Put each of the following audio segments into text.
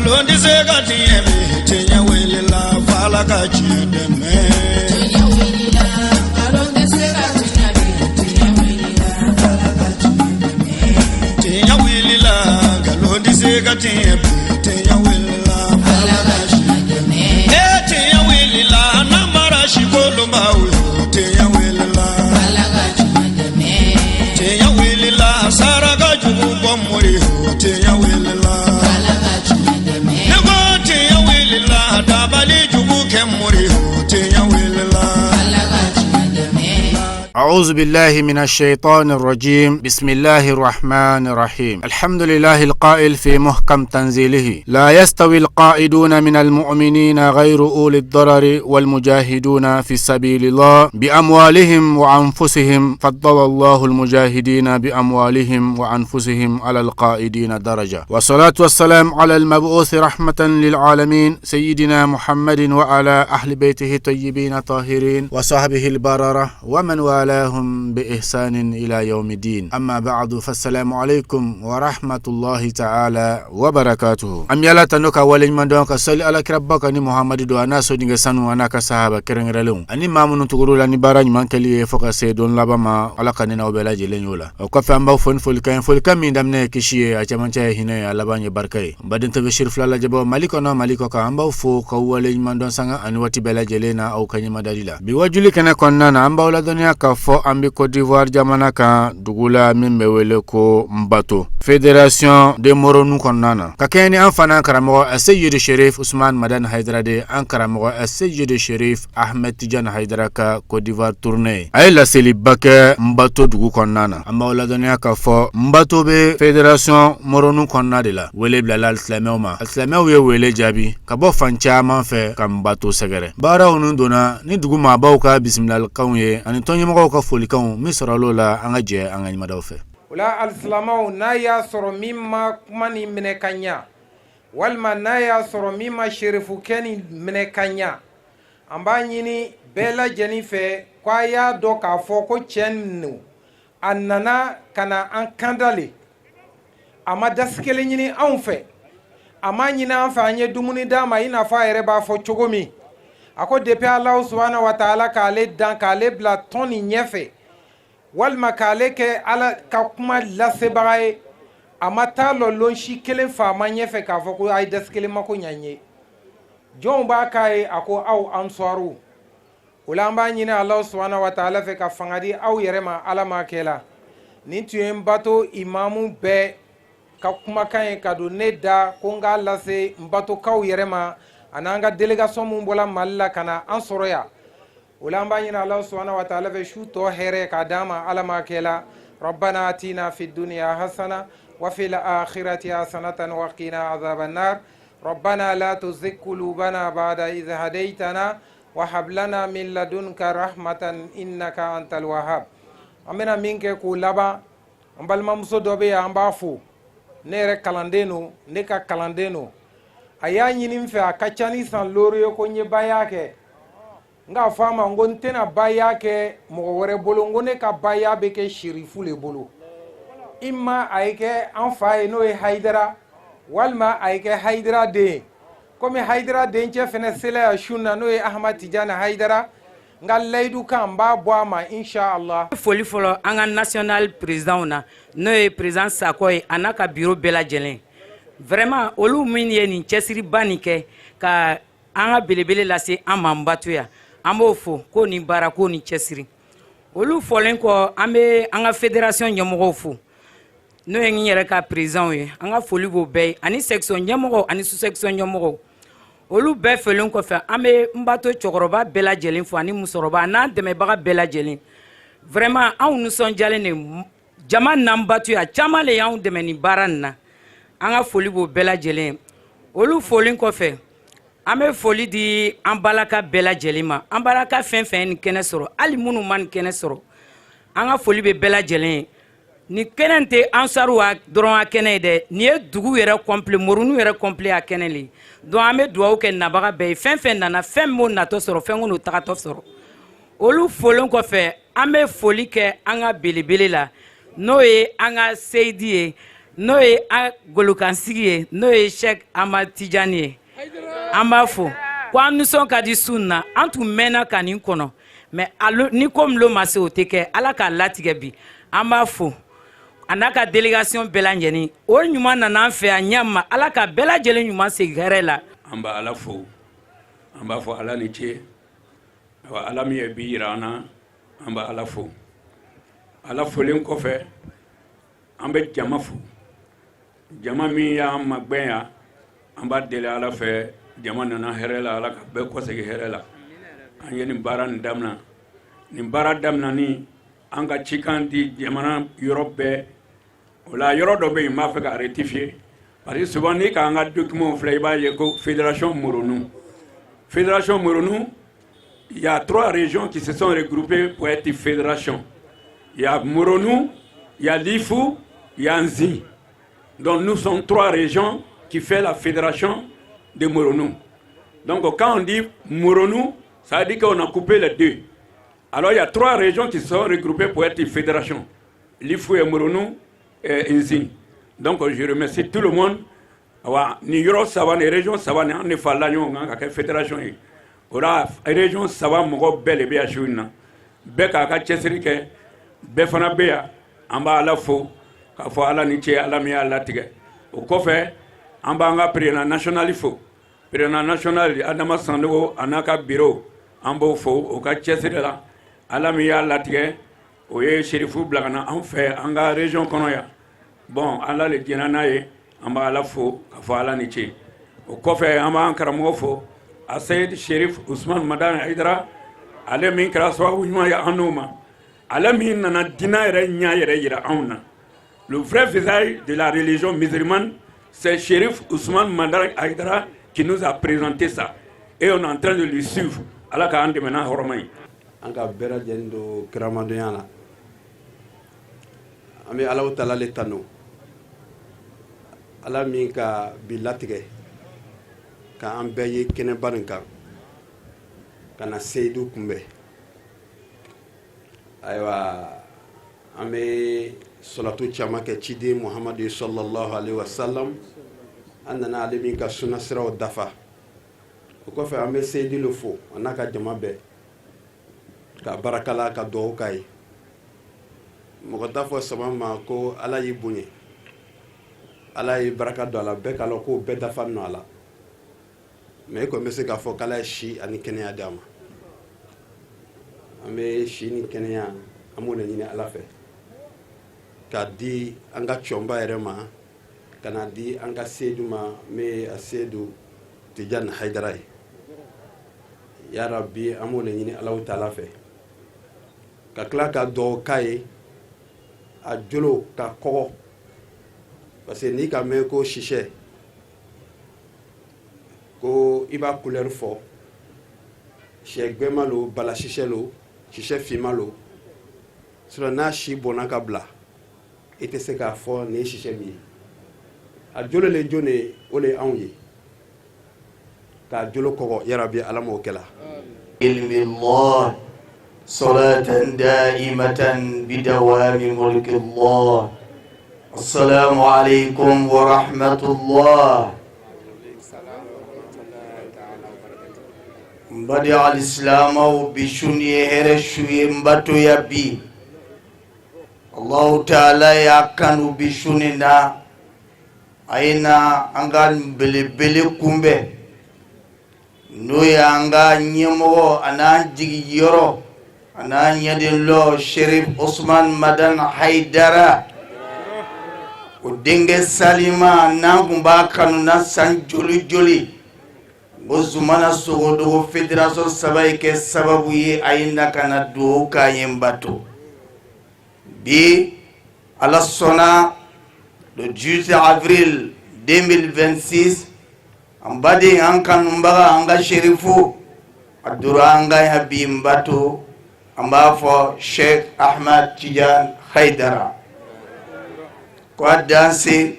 Nkalon tɛ se ka tiɲɛ bi, tiɲɛ wulila f'Ala ka tiɲɛ dɛmɛ. Tiɲɛ wulila, nkalon tɛ se ka tiɲɛ bi, tiɲɛ wulila, Ala ka tiɲɛ dɛmɛ. Tiɲɛ wulila, nkalon tɛ se ka tiɲɛ bi, tiɲɛ wulila Ala ka tiɲɛ dɛmɛ. E tiɲɛ wulila, namara si kolonbaw yo, tiɲɛ wulila. Ala ka tiɲɛ dɛmɛ. Tiɲɛ wulila, saraka jugu bɔ mori yo, tiɲɛ wulila. Ala ka tiɲɛ dɛmɛ. Ne ko tiɲɛ wulila, dabali jugu kɛ mori yo, tiɲɛ wulila. Ala ka tiɲɛ dɛmɛ. أعوذ بالله من الشيطان الرجيم. بسم الله الرحمن الرحيم. الحمد لله القائل في محكم تنزيله: لا يستوي القائدون من المؤمنين غير أولي الضرر والمجاهدون في سبيل الله بأموالهم وأنفسهم، فضل الله المجاهدين بأموالهم وأنفسهم على القائدين درجة. والصلاة والسلام على المبعوث رحمة للعالمين سيدنا محمد وعلى أهل بيته الطيبين الطاهرين وصحبه البررة ومن والاهم بإحسان إلى يوم الدين. أما بعد، فالسلام عليكم ورحمة الله تعالى وبركاته. An bɛ Ala tanu ka waleɲuman dɔn, ka sali Ala kiraba kan ni Muhamadu don, a n'a sodenkɛ sanu, a n'a ka sahaba kɛrɛnkɛrɛnlenw ani maa minnu tugur'u la ni baara ɲuman kɛli ye fo ka se don laban ma. Ala ka ne n'aw bɛɛ lajɛlen y'o la. O kɔfɛ, an b'aw fo ni folikan ye, folikan min daminɛ ye kisi ye, a cɛmancɛ ye hinɛ ye, a laban ye barika ye. N baden tɛ Siri fila lajɛbɔ Mali kɔnɔ, Mali kɔ kan, an b'aw fo k'aw waleɲuman dɔn sanga ani waati bɛɛ lajɛlen na aw ka ɲɛmadali la. Bi wajuli kɛnɛ kɔnɔna na, an b'aw ladɔnniya k'a fɔ an bɛ Côte d'Ivoire jamana kan, dugu la min bɛ wele ko Nbato, Fédération de Moronou kɔnɔna na, ka kɛɲɛ ni an fana karamɔgɔ Seyidi Sherif Usman Madani Haidara de, an karamɔgɔ Seyidi Sherif Ahmed Tidiane Haidara ka Côte d'Ivoire tournée ye, a ye laseliba kɛ Nbato dugu kɔnɔna na. An b'aw ladɔnniya k'a fɔ Nbato bɛ Fédération Moronou kɔnɔna de la. Wele bilala alisilamɛw ma, alisilamɛw ye wele jaabi ka bɔ fan caman fɛ ka Nbato sɛgɛrɛ. Baaraw ninnu donna ni dugu maabaw ka bisimilalikanw ye ani tɔnɲɛmɔgɔw ka folikanw min sɔrɔla la. An ka jɛ an ka ɲɛmadaw fɛ. O la, alisilamɛw, n'a y'a sɔrɔ min ma kuma nin minɛ ka ɲa, walima n'a y'a sɔrɔ min ma serifukɛ nin minɛ ka ɲa, an b'a ɲini bɛɛ lajɛlen fɛ ko a y'a dɔn k'a fɔ ko cɛ nin a nana ka na an kanda le. A ma dasi kelen ɲini anw fɛ, a ma ɲini an fɛ an ye dumuni d'a ma. I n'a fɔ a yɛrɛ b'a fɔ cogo min, a ko depuis Alahu subahana wa taala k'ale dan, k'ale bila tɔn nin ɲɛfɛ, walima k'ale kɛ Ala ka kuma lasebaga ye, a ma taa lɔ lon si kelen faama ɲɛfɛ k'a fɔ ko a ye dasi kelen mako ɲa n ye. Jɔnw b'a k'a ye? A ko aw ansaru. O la, an b'a ɲini Alahu subahana wa taala fɛ ka fanga di aw yɛrɛ ma. Ala ma kɛ la nin tun ye n bato imamu bɛɛ ka kumakan ye ka don ne da ko n k'a lase n batokaw yɛrɛ ma, ani an ka délégation mun bɔla Mali la ka na an sɔrɔ yan. O la, an b'a ɲini Alahu subahana wa taala fɛ su tɔ hɛrɛ k'a d'an ma. Ala ma kɛ la. ربنا آتنا في الدنيا حسنة وفي الآخرة حسنة وقنا عذاب النار. ربنا لا تزغ قلوبنا بعد إذ هديتنا وهب لنا من لدنك رحمة إنك أنت الوهاب. An bɛna min kɛ k'o laban, an balimamuso dɔ bɛ yan, an b'a fo. Ne yɛrɛ kalanden don, ne ka kalanden don. A y'a ɲini n fɛ, a ka ca ni san 5 ye, ko n ye baya kɛ. N k'a fɔ a ma n ko n tɛna baya kɛ mɔgɔ wɛrɛ bolo, n ko ne ka baya bɛ kɛ serifu le bolo. I ma a ye kɛ an fa ye, n'o ye Hayidara, walima a ye kɛ Hayidara den ye. Komi Hayidara dencɛ fɛnɛ sela yan su na, n'o ye Ahmad Tijani Hayidara, n ka layidu kan, n b'a bɔ a ma, inshallah. Foli fɔlɔ, an ka national président na, n'o ye président Sakɔ ye, a n'a ka bureau bɛɛ lajɛlen. Vraiment, olu min ye nin cɛsiriba nin kɛ ka an ka belebele lase an ma Nbato yan, an b'o fo ko nin baara ko nin cɛsiri. Olu fɔlen kɔ, an bɛ an ka fédération ɲɛmɔgɔw fo, n'o ye n yɛrɛ ka président ye. An ka foli b'o bɛɛ ye, ani section ɲɛmɔgɔw ani sous section ɲɛmɔgɔw. Olu bɛɛ fɔlen kɔfɛ, an bɛ Nbato cɛkɔrɔba bɛɛ lajɛlen fo ani musokɔrɔba n'an dɛmɛbaga bɛɛ lajɛlen. Vraiment, anw nisɔndiyalen de jama n'an bato yan, caman le y'anw dɛmɛ nin baara nin na. An ka foli b'o bɛɛ lajɛlen. Olu folen kɔfɛ, an bɛ foli di an balaka bɛɛ lajɛlen ma. An balaka fɛn fɛn ye nin kɛnɛ sɔrɔ, hali minnu ma nin kɛnɛ sɔrɔ, an ka foli bɛ bɛɛ lajɛlen ye. Nin kɛnɛ tɛ ansaru dɔrɔn a kɛnɛ ye dɛ, nin ye dugu yɛrɛ complet, Moronu yɛrɛ complet a kɛnɛ le. Donc an bɛ dugawu kɛ nabaga bɛɛ ye, fɛn fɛn nana, fɛn m'o natɔ sɔrɔ, fɛn n'o tagatɔ sɔrɔ. Olu folen kɔfɛ, an bɛ foli kɛ an ka belebele la, n'o ye an ka seyidi ye. N'o ye an golokansigi ye, n'o ye Sɛk Amadu Tijani ye, an b'a fo ko an nisɔn ka di su in na. An tun mɛnna ka nin kɔnɔ, mais ni ko min ma se, o tɛ kɛ. Ala k'a latigɛ bi. An b'a fo, a n'a ka délégation bɛɛ lajɛlen. O ɲuman nana an fɛ yan ɲɛ ma. Ala ka bɛɛ lajɛlen ɲuman segin hɛrɛ la. An b'a Ala fo, an b'a fɔ Ala ni ce. Ala min ye bi yira an na, an b'a Ala fo. Ala folen kɔfɛ, an bɛ jama fo, jama min y'an magbɛn yan. An b'a deli Ala fɛ, jama nana hɛrɛ la, Ala ka bɛɛ kɔsegin hɛrɛ la. An ye nin baara nin daminɛ, nin baara daminɛni, an ka cikan di jamana yɔrɔ bɛɛ. O la, yɔrɔ dɔ bɛ yen, n b'a fɛ ka rectifier, parce que souvent n'i k'an ka documents filɛ, i b'a ye ko Fédération Moronou. Fédération Moronou, il y a trois régions qui se sont regroupées pour être fédération. Il y a Moronou, il y a Lifou, il y a Nzi. Donc nous sommes trois régions qui fait la fédération de Moronou. Donc quand on dit Moronou, ça veut dire qu'on a coupé les deux. Alors il y a trois régions qui se sont regroupées pour être une fédération. Lifou et Moronou et Nzi. Donc je remercie tout le monde. Awa, ni yɔrɔ saba ni région saba ni an de farala ɲɔgɔn kan ka kɛ fédération ye. O la, région saba mɔgɔ bɛɛ de bɛ yan su in na. Bɛɛ k'a ka cɛsiri kɛ, bɛɛ fana bɛ yan. An b'a Ala fo k'a fɔ Ala ni ce, Ala min y'a latigɛ. O kɔfɛ, an b'an ka président national fo, président national Adama Sanogo, a n'a ka bureau, an b'o fo o ka cɛsiri la. Ala min y'a latigɛ, o ye Serifu bila ka na an fɛ, an ka région kɔnɔ yan. Bon, Ala le jɛna n'a ye, an b'a Ala fo k'a fɔ Ala ni ce. O kɔfɛ, an b'an karamɔgɔ fo, Aseyid Sherif Usman Madani Hayidara, ale min kɛra sababu ɲuman ye an n'o ma, ale min nana diinɛ yɛrɛ ɲɛ yɛrɛ yira anw na. Le vrai visage de la religion musulmane, c'est Chérif Ousmane Madani Haïdara qui nous a présenté ça et on est en train de lui suivre. Ala k'an dɛmɛ n'a hɔrɔma ye. An ka bɛɛ lajɛlen don kiramadenya la. An bɛ Alahu Taala le tanu, Ala min ka bi latigɛ k'an bɛɛ ye kɛnɛba nin kan ka na Seyidu kunbɛn. Ayiwa, an bɛ sɔlatu caman kɛ ciden Muhamadu sallallahu alaihi wasallam, an nana ale min ka sunasiraw dafa. O kɔfɛ, an bɛ Seyidu le fo, a n'a ka jama bɛɛ, ka barakala, ka dugawu k'a ye. Mɔgɔ t'a fɔ sama ma ko Ala y'i bonya, Ala ye baraka don a la, bɛɛ k'a lɔn k'o bɛɛ dafa nɔ a la. Mais e kɔni bɛ se k'a fɔ k'Ala ye si ani kɛnɛya d'a ma. An bɛ si ni kɛnɛya, an b'o de ɲini Ala fɛ k'a di an ka cɛnba yɛrɛ ma, ka na di an ka Seyidu ma, min ye a Seyidu Tijani Hayidara ye. Yarabi, an b'o de ɲini Alahu Taala fɛ, ka tila ka dugawu k'a ye, a jolo ka kɔgɔ, parce que n'i ka mɛn ko sisɛ, ko i b'a couleur fɔ, sɛ gbɛma lo, bala sisɛ lo, sisɛ finma lo, sinon n'a si bɔnna ka bila, i tɛ se k'a fɔ nin ye sisɛ min ye. A jolo le jɔn ye? O le ye anw ye k'a jolo kɔgɔ. Yarabi, Ala m'o kɛla. علم الله صلاة دائمة بدوام ملك الله. السلام عليكم ورحمة الله. N baden alisilamɛw, bi su nin ye hɛrɛ su ye. N bato ya bi, Allahu Taala y'a kanu bi su nin na, a ye na an ka belebele kunbɛn, n'o ye an ka ɲɛmɔgɔ, a n'an jigiyɔrɔ, a n'an ɲɛdenlɔ, Sherif Osman Madan Haidara, o denkɛ Salima, n'an kun b'a kanu na san joli joli. O Zumana Sogodogo fédération saba ye kɛ sababu ye a ye na ka na dugawu k'an ye. N bato bi, Ala sɔnna, le 18 avril 2026, an baden, an kanubaga, an ka Serifu, a dora an ka ya bi. N bato, an b'a fɔ Sheikh Ahmad Tijan Haidara ko a danse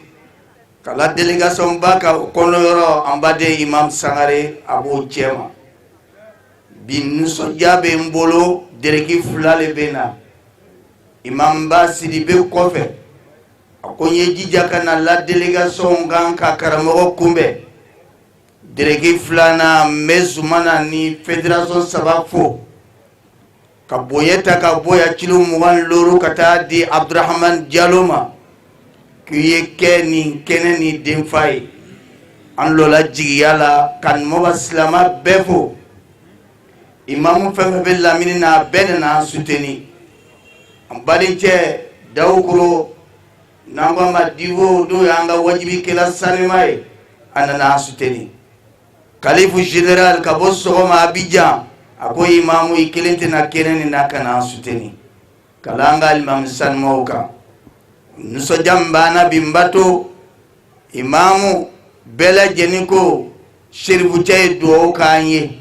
kala délégation ba ka o kɔnɔyɔrɔ. An baden Imam Sangare, a b'o cɛma. Bi nisɔndiya bɛ n bolo, dereki fila le bɛ na. Imam Ba Sidibe kɔfɛ. A ko n ye jija ka na la délégation kan ka karamɔgɔ kunbɛn. Dereki filanan, n bɛ Zumana ni fédération saba fo ka bonya ta ka bɔ yan kilo 25 ka taa di Abdurahamani Jalo ma, k'i ye kɛ nin kɛnɛ ni denfa ye. An lɔla jigiya la ka Numuba silama bɛɛ fo. Imamu fɛn fɛn bɛ lamini na, a bɛɛ nana an soutenir. An badencɛ Dawukoro, n'an ko a ma Dibo, n'o y'an ka wajibikɛla sanima ye, a nana an soutenir. Kalifu général ka bɔ sɔgɔma Abidjan, a ko imamu, i kelen tɛna kɛnɛ nin na ka na an soutenir. Ka la an ka alimami sanumaw kan. Nisɔndiya min b'an na bi, n b'a to imamu bɛɛ lajɛlen ko serifucɛ ye dugawu k'an ye.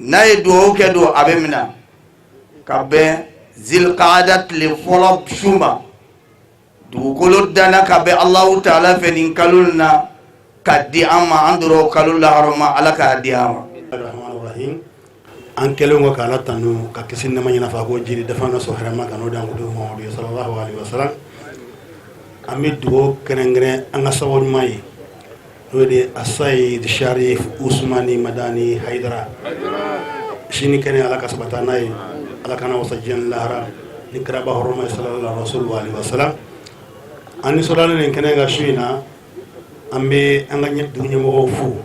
N'a ye dugawu kɛ don, a bɛ minɛ ka bɛn zilkaada tile fɔlɔ su ma. Dugukolo danna ka bɛn Alahu taala fɛ nin kalo in na ka di an ma. An dɔrɔn kalo lahɔrɔma, Ala k'a di an ma. An kɛlen kɔ k'Ala tanu ka kisi nɛma ɲini a fɛ, a k'o jiri dafa na sɔn hɛrɛma ka n'o d'an kuntigi Muhamadu ye sallallahu alaihi wasallam. An bɛ dugawu kɛrɛnkɛrɛn an ka sababu ɲuman ye, n'o de Asayid Sharif Usmani Madani Hayidara. Sini kɛnɛ, Ala ka sabata n'a ye, Ala kana wasa diɲɛ lahara ni kiraba hɔrɔma ye sallallahu alaihi wasallam. An nisɔndiyalen nin kɛnɛ ka su in na, an bɛ an ka dugu ɲɛmɔgɔw fo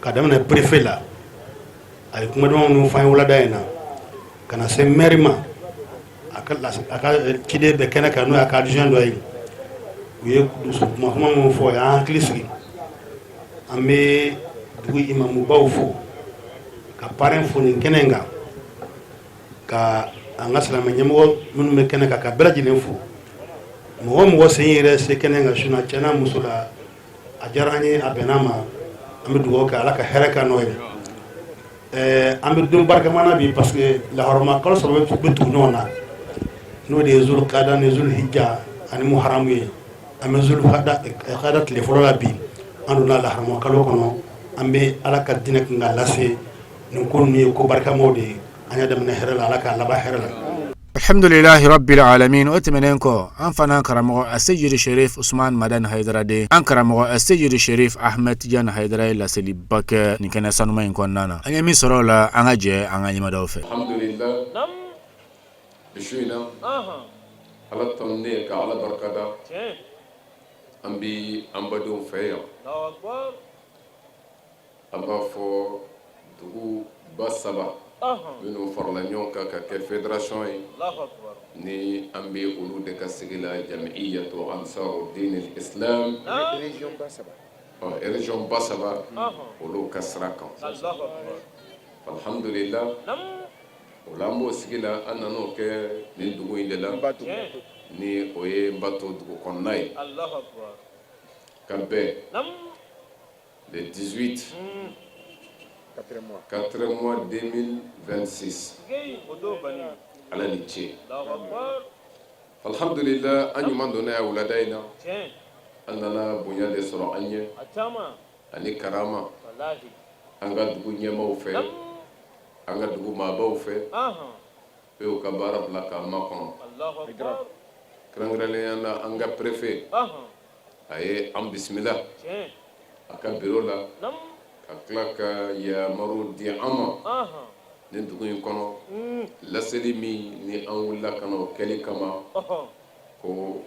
ka daminɛ préfet la, a ye kuma duman minnu fɔ an ye wulada in na, ka na se maire ma, a ka ciden bɛ kɛnɛ kan, n'o y'a ka adjoint dɔ ye. U ye dusu kuma kuma minnu fɔ, y'an hakili sigi. An bɛ dugu imamubaw fo ka parrain fo nin kɛnɛ in kan, ka an ka silamɛ ɲɛmɔgɔ minnu bɛ kɛnɛ kan, ka bɛɛ lajɛlen fo. Mɔgɔ mɔgɔ sen yɛrɛ se kɛnɛ kan su na, cɛ n'a muso la, a diyara an ye, a bɛnna ma. An bɛ dugawu kɛ, Ala ka hɛrɛ kɛ n'o ye. An bɛ don barikama na bi, parce que lahɔrɔma kalo saba bɛ tugu ɲɔgɔn na, n'o de ye zulukada ni zulhijja ani muharamu ye. An bɛ zulukada tile fɔlɔ la bi, an donna lahɔrɔma kalo kɔnɔ. An bɛ Ala ka diinɛ kan ka lase. Nin ko ninnu ye ko barikamaw de ye. An y'a daminɛ hɛrɛ la, Ala k'a laban hɛrɛ la. Alhamdulilahi rabbil alamin. O tɛmɛnen kɔ, an fana karamɔgɔ Aseyidi Sherif Usman Madani Hayidara den, an karamɔgɔ Aseyidi Sherif Ahmed Tijani Hayidara ye laseliba kɛ nin kɛnɛ sanuma in kɔnɔna na. An ye min sɔrɔ o la, an ka jɛ an ka ɲɛmadaw fɛ. Alhamdulillah, bi su in na, Ala tanunen ka Ala barikada, an bi an badenw fɛ yan. An b'a fɔ dugu ba saba minnu farala ɲɔgɔn kan ka kɛ fédération ye, ni an bɛ olu de ka sigi la, Jamiyatu Ansaru Dinil Islam, région ba saba, olu ka sira kan. Alhamdulillah, o la an b'o sigi la. An nan'o kɛ nin dugu in de la, ni o ye Nbato dugu kɔnɔna ye, ka bɛn le 18 4 mois 2026. Ala ni ce, alhamdulillah. An ɲuman donna yan wulada in na, an nana bonya de sɔrɔ an ɲɛ ani karama an ka dugu ɲɛmaaw fɛ, an ka dugu maabaw fɛ. U y'u ka baara bila k'an makɔnɔ, kɛrɛnkɛrɛnnenya la an ka préfet, a ye an bisimila a ka biro la ka tila ka yamaru di an ma nin dugu in kɔnɔ. Laseli min ni an wulila ka na o kɛli kama, ko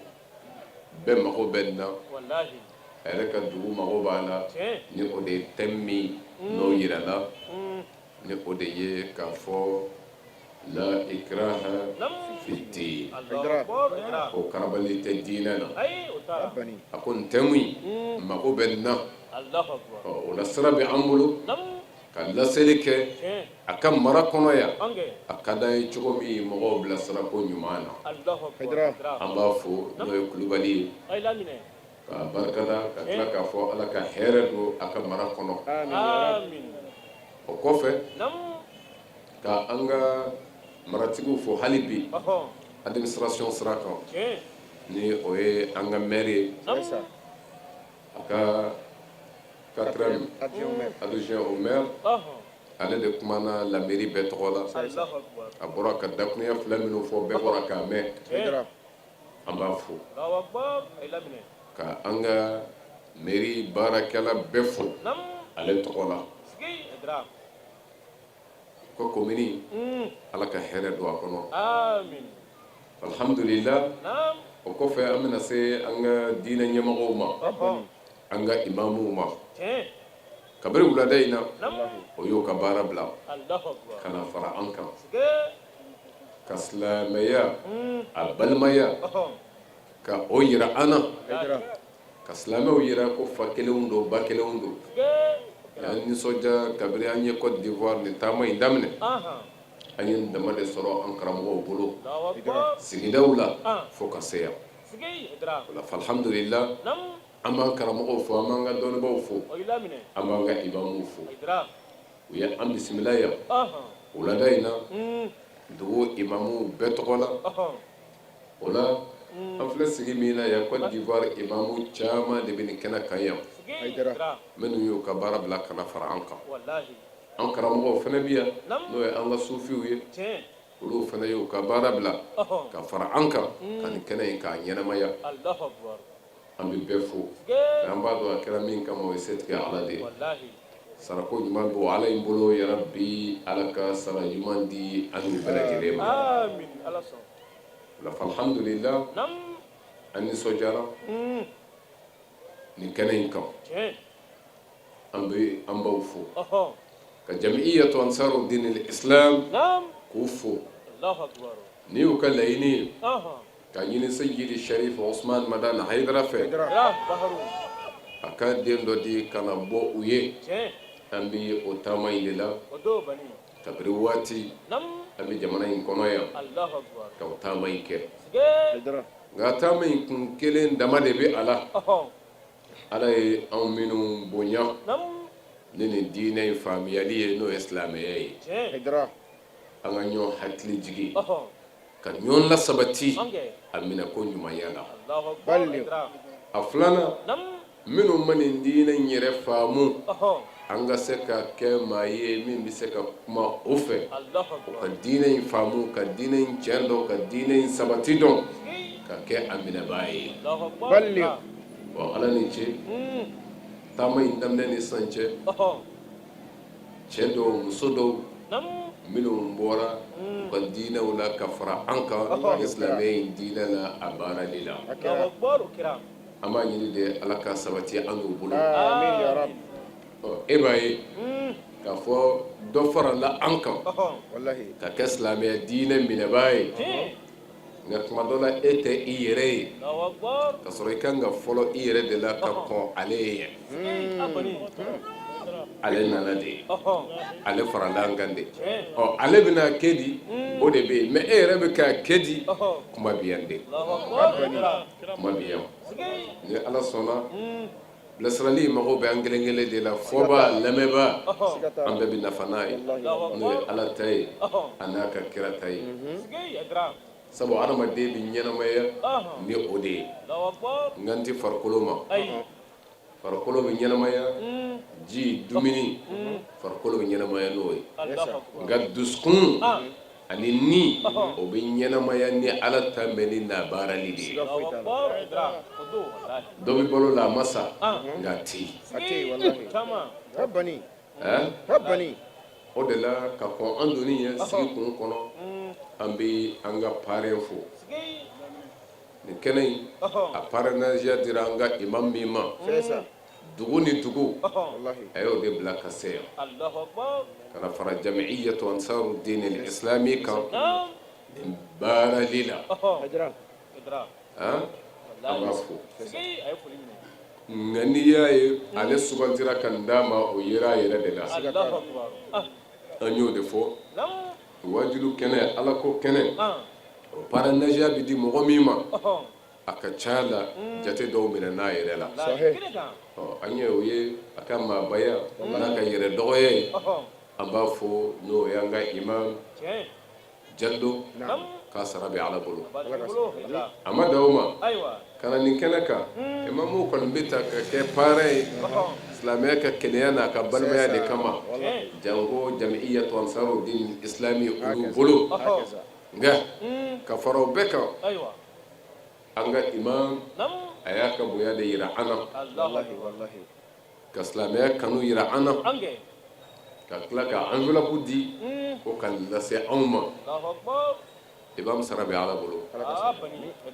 bɛɛ mago bɛ nin na, a yɛrɛ ka dugu mago b'a la, ni o de ye thème min n'o yirala, ni o de ye k'a fɔ la ikraha fi din, ko karabali tɛ diinɛ na. A ko nin thème in mago bɛ nin na. O la sira bɛ an bolo ka laseli kɛ a ka mara kɔnɔ yan. A ka d'an ye cogo min mɔgɔw bilasira ko ɲuman na. An b'a fo, n'o ye Kulubali ye, k'a barikada ka tila k'a fɔ Ala ka hɛrɛ don a ka mara kɔnɔ. O kɔfɛ, ka an ka maratigiw fo hali bi administration sira kan, ni o ye an ka maire ye, a ka quatrième adjoint au maire, ale de kumana la mairie bɛɛ tɔgɔ la. A bɔra ka dakurunya fila minnu fɔ, bɛɛ bɔra k'a mɛn. An b'a fo ka an ka mairie baarakɛla bɛɛ fo ale tɔgɔ la. Ko komini, Ala ka hɛrɛ don a kɔnɔ. Alhamdulila. O kɔfɛ, an bɛna se an ka diinɛ ɲɛmɔgɔw ma, an ka imamuw ma. Kabini wulada in na, o y'o ka baara bila ka na fara an kan ka silamɛya, a balimaya, ka o yira an na, ka silamɛw yira ko fa kelenw don, ba kelenw don. Y'an nisɔndiya. Kabini an ye Côte d'Ivoire ni taama in daminɛ, an ye nin dama de sɔrɔ an karamɔgɔw bolo sigidaw la fo ka se yan. O la, alhamdulila, an b'an karamɔgɔw fo, an b'an ka dɔnnibaw fo, an b'an ka imamuw fo. U ye an bisimila yan wulada in na, dugu imamuw bɛɛ tɔgɔ la. O la, an filɛ sigi min na yan, Côte d'Ivoire imamu caman de bɛ nin kɛnɛ kan yan, minnu y'u ka baara bila ka na fara an kan. An karamɔgɔw fana bɛ yan, n'o ye an ka sufiw ye. Olu fana y'u ka baara bila ka fara an kan ka nin kɛnɛ in k'a ɲɛnamaya. An bɛ bɛɛ fo. An b'a dɔn a kɛra min kama, o ye setigi Ala de ye. Sarako ɲuman b'o Ala in bolo. Yarabi, Ala ka sara ɲuman di an n'u bɛɛ lajɛlen ma. O la, alhamdulila, an nisɔndiyara nin kɛnɛ in kan. An bɛ an baw fo, ka Jamiyatu Ansaru Dinil Islam k'u fo ni y'u ka laɲini ye ka ɲini Seyidi Sharif Usman Madani Hayidara fɛ, a ka den dɔ di ka na bɔ u ye. An bɛ o taama in de la kabini waati. An bɛ jamana in kɔnɔ yan ka o taama in kɛ, nka taama in kun kelen dama de bɛ a la. Ala ye anw minnu bonya ni nin diinɛ in faamuyali ye, n'o ye silamɛya ye, an ka ɲɔgɔn hakili jigin ka ɲɔgɔn lasabati a minɛ ko ɲumanya la. A filanan, minnu ma nin diinɛ in yɛrɛ faamu, an ka se ka kɛ maa ye min bɛ se ka kuma o fɛ, u ka diinɛ in faamu, ka diinɛ in tiɲɛ dɔn, ka diinɛ in sabati dɔn, ka kɛ a minɛbaa ye. Bon, Ala ni ce. Taama in daminɛ ni sisan cɛ, cɛ dɔw, muso dɔw minnu bɔra u ka diinɛw la ka fara an kan ni silamɛ in diinɛ la, a baarali la, an b'a ɲini de Ala ka sabati an n'u bolo. E b'a ye k'a fɔ dɔ farala an kan ka kɛ silamɛya diinɛ minɛbaa ye. Nka tuma dɔ la, e tɛ i yɛrɛ ye, ka sɔrɔ i kan ka fɔlɔ i yɛrɛ de la ka kɔn ale ye. Ale nana de, ale farala an kan de. Ɔ, ale bɛna kɛ di, o de bɛ yen, mais e yɛrɛ bɛ ka kɛ di? Kuma bɛ yan de, kuma bɛ yan. Ni Ala sɔnna, bilasirali mago bɛ an kelen kelen de la. Fɔba, lamɛnba, an bɛɛ bɛ nafa n'a ye, n'o ye Ala ta ye, a n'a ka kira ta ye, sabu adamaden bɛ ɲɛnamaya ni o de ye. N kan tɛ farikolo ma. Farikolo bɛ ɲɛnamaya, ji, dumuni, farikolo bɛ ɲɛnamaya n'o ye. Nka dusukun ani ni, o bɛ ɲɛnamaya ni Ala ta mɛnni n'a baarali de ye. Dɔ bɛ balo la, a ma sa, nka a tɛ yen. O de la, ka kɔn an donni ɲɛ sigi kun kɔnɔ, an bɛ an ka parrain fo. Nin kɛnɛ in, a parrainage dira an ka imam min ma dugu ni dugu, a y'o de bila ka se yan ka na fara Jamiyatu Ansaru Dini Islami kan nin baarali la. An b'a fo. Nka n'i y'a ye ale sugantira ka nin d'a ma, o yera a yɛrɛ de la. An y'o de fɔ wajibi kɛnɛ, Ala ko kɛnɛ, o parrainage bɛ di mɔgɔ min ma, a ka ca la jate dɔw minɛ n'a yɛrɛ la. Ɔ, an ye o ye a ka maabaya n'a ka yɛrɛ dɔgɔya ye. An b'a fɔ, n'o y'an ka imam Jalo, k'a sara bɛ Ala bolo. A ma dan o ma, ka na nin kɛnɛ kan. Imamu kɔni bɛ ta ka kɛ parrain ye silamɛya ka kɛnɛya n'a ka balimaya de kama, janko Jamiyatu Ansaru Dini Islami olu bolo. Nka ka fara o bɛɛ kan. An ka imam a y'a ka bonya de yira an na, ka silamɛya kanu yira an na, ka tila ka enveloppe di ko ka lase anw ma. Imam sara bɛ Ala bolo.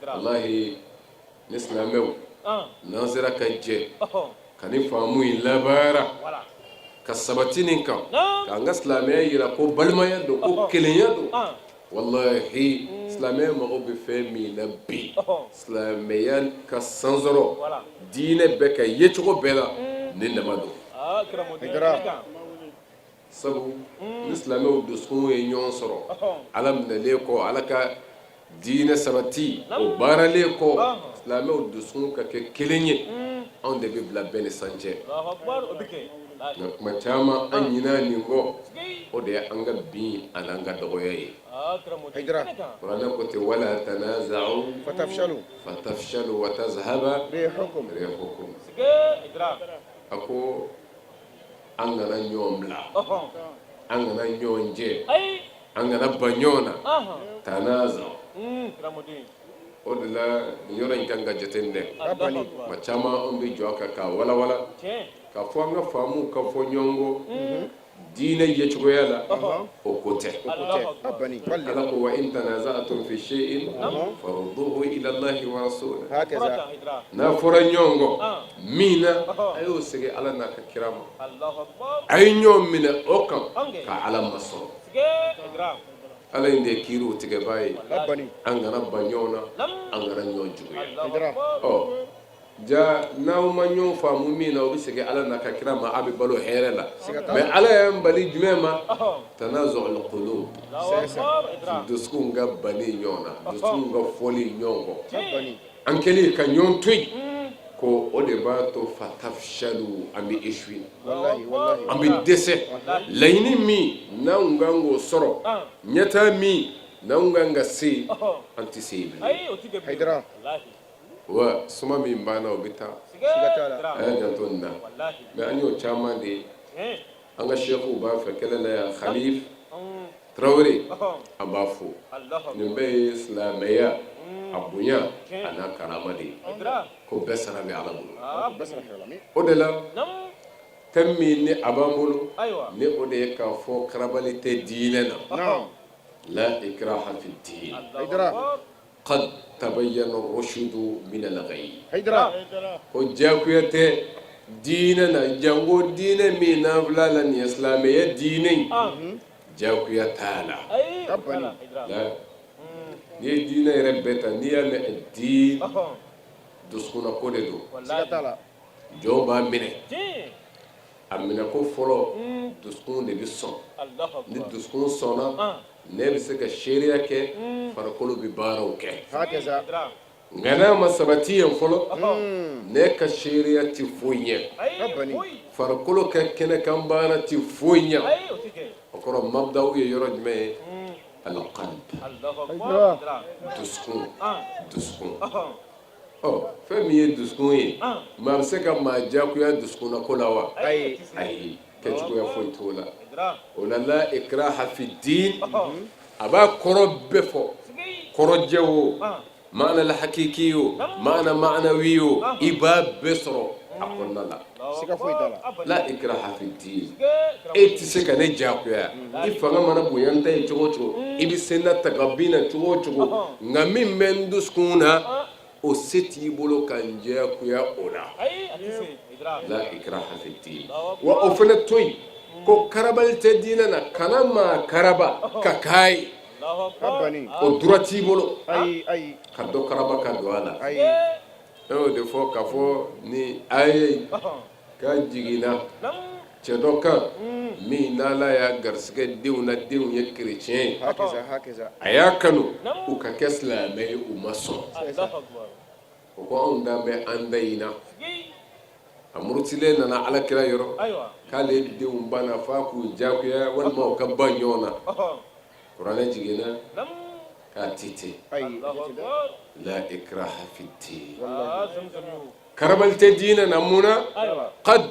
Walahi, ni silamɛw n'an sera ka jɛ ka nin faamu in labaara ka sabati nin kan, k'an ka silamɛya yira ko balimaya don, ko kelenya don, walahi, silamɛya mago bɛ fɛn min na bi, silamɛya ka sansɔrɔ diinɛ bɛɛ ka yecogo bɛɛ la, ni nama don. Sabu ni silamɛw dusukun ye ɲɔgɔn sɔrɔ, Ala minɛlen kɔ, Ala ka diinɛ sabati o baaralen kɔ, silamɛw dusukun ka kɛ kelen ye, anw de bɛ bila bɛɛ ni san cɛ. Nka kuma caman an ɲinɛ nin kɔ, o de ye an ka bin ani an ka dɔgɔya ye. Kuranɛ ko ten: wala tanaza'u fatafshalu wa tazhaba rihukum. A ko an kana ɲɔgɔn bila, an kana ɲɔgɔn jɛ, an kana ban ɲɔgɔn na, tanaza'u. O de la nin yɔrɔ in kan ka jateminɛ. Tuma caman anw bɛ jɔ a kan k'a walawala, k'a fɔ an ka faamuw ka fɔ ɲɔgɔn kɔ diinɛ yecogoya la, o ko tɛ. Ala ko: wa in tanaza'tum fi shay'in farudduhu ila Allahi wa rasulih. N'a fɔra ɲɔgɔn kɔ min na, a y'o segin Ala n'a ka kira ma. A ye ɲɔgɔn minɛ o kan ka Ala masɔrɔ. Ala in de ye kiiriw tigɛbaa ye. An kana ban ɲɔgɔn na, an kana ɲɔgɔn juguya. Ɔ ja, n'aw ma ɲɔgɔn faamu min na, o bɛ segin Ala n'a ka kira ma, a bɛ balo hɛrɛ la. Mais Ala y'an bali jumɛn ma? Tanazu'ul qulub, dusukun ka bali ɲɔgɔn na, dusukun ka fɔli ɲɔgɔn kɔ, an kɛlen ka ɲɔgɔn to yen ko o de b'a to fatafshalu, an bɛ échouer, an bɛ dɛsɛ. Laɲini min n'anw kan k'o sɔrɔ, ɲɛtaa min n'anw kan ka se, an tɛ se yen bilen. Wa suma min banna, o bɛ taa. A y'a janto nin na. Mais an y'o caman de ye. An ka sɛkiw b'a fɛ kɛlɛ la yan, Khalif Tarawele, an b'a fo. Nin bɛɛ ye silamɛya a bonya a n'a karama de ye, ko bɛɛ sara bɛ Ala bolo. O de la thème min ni a b'an bolo, ni o de ye k'a fɔ karabali tɛ diinɛ na, la ikraha fi din, qad tabayyana rushudu min al-ghayy. Ko diyagoya tɛ diinɛ na, janko diinɛ min n'an filɛ la nin ye, silamɛya diinɛ in, diyagoya t'a la. N'i ye diinɛ yɛrɛ bɛɛ ta, n'i y'a mɛn diin, dusukunna ko de don. Jɔn b'a minɛ, a minɛ ko fɔlɔ, dusukun de bɛ sɔn. Ni dusukun sɔnna, ne bɛ se ka seereya kɛ, farikolo bɛ baaraw kɛ. Nka n'a ma sabati yen fɔlɔ, ne ka seereya tɛ foyi ɲɛ, farikolo ka kɛnɛkan baara tɛ foyi ɲɛ. O kɔrɔ, mabdaw ye yɔrɔ jumɛn ye? Al-qalb, dusukun, dusukun. Ɔ, fɛn min ye dusukun ye, maa bɛ se ka maa diyagoya dusukunna ko la wa? Ayi, kɛcogoya foyi t'o la. O la, la ikraha fi din, a b'a kɔrɔ bɛɛ fɔ, kɔrɔjɛ o, maana la hakiki o, maana maanawi o, i b'a bɛɛ sɔrɔ a kɔnɔna la. La ikraha fi din, e tɛ se ka ne diyagoya. I fanga mana bonya n ta ye cogo o cogo, i bɛ se n na tagabin na cogo o cogo, nka min bɛ n dusukun na, o se t'i bolo ka n diyagoya o la. La ikraha fi din. Wa o fana to yen, ko karabali tɛ diinɛ na, kana maa karaba ka k'a ye, o droit t'i bolo ka dɔ karaba ka don a la. Ne y'o de fɔ k'a fɔ ni aya ye k'a jiginna cɛ dɔ kan min n'Ala y'a garisɛgɛ denw na, denw ye chrétien ye. A y'a kanu u ka kɛ silamɛ ye, u ma sɔn. O ko anw dan bɛ an da in na. A murutilen nana Ala kira yɔrɔ k'ale denw banna f'a k'u diyagoya walima u ka ban ɲɔgɔn na. Kuranɛ jiginna k'a ti ten: la ikraha fi din, karabali tɛ diinɛ na. Mun na? Qad,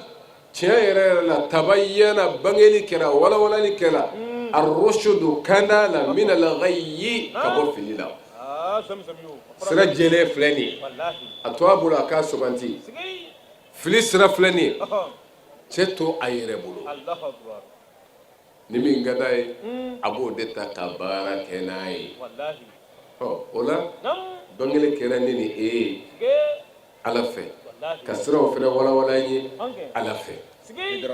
tiɲɛ yɛrɛ yɛrɛ la, tabayyana, bangeli kɛra, walawalali kɛra, arrushudu, kanda la, min al-ghayyi, ka bɔ fili la. Sira jɛlen filɛ nin ye, a to a bolo a k'a suganti. Fili sira filɛ nin ye, cɛ to a yɛrɛ bolo. Ni min ka d'a ye, a b'o de ta ka baara kɛ n'a ye. Ɔ, o la bangeli kɛra ne ni e ye Ala fɛ, ka siraw fana walawala an ye Ala fɛ.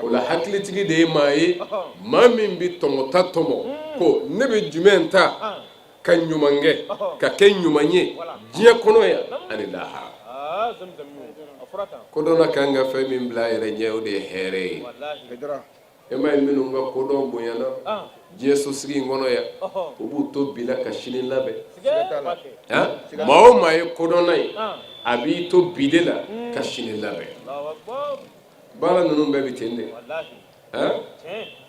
O la hakilitigi de ye maa ye, maa min bɛ tɔmɔta tɔmɔ ko ne bɛ jumɛn ta ka ɲuman kɛ, ka kɛ ɲuman ye diɲɛ kɔnɔ yan ani lahara. Kodɔnna kan ka fɛn min bila a yɛrɛ ɲɛ, o de ye hɛrɛ ye. E m'a ye minnu ka kodɔn bonyana diɲɛ sosigi in kɔnɔ yan, u b'u to bi la ka sini labɛn. Maa o maa ye kodɔnna ye, a b'i to bi de la ka sini labɛn. Baara ninnu bɛɛ bɛ ten de.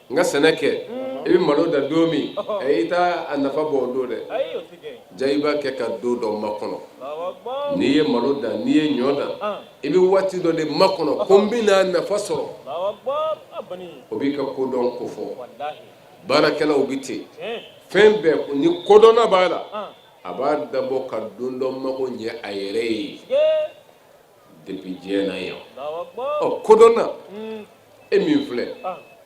N ka sɛnɛ kɛ, i bɛ malo dan don min, i t'a a nafa bɔ o don dɛ. Ja i b'a kɛ ka don dɔ makɔnɔ. N'i ye malo dan, n'i ye ɲɔ dan, i bɛ waati dɔ de makɔnɔ ko n bɛna nafa sɔrɔ. O b'i ka kodɔn kofɔ. Baarakɛlaw bɛ ten. Fɛn bɛɛ ni kodɔnna b'a la, a b'a dabɔ ka don dɔ mago ɲɛ a yɛrɛ ye depuis diɲɛ na yan. Ɔ, kodɔnna, e min filɛ,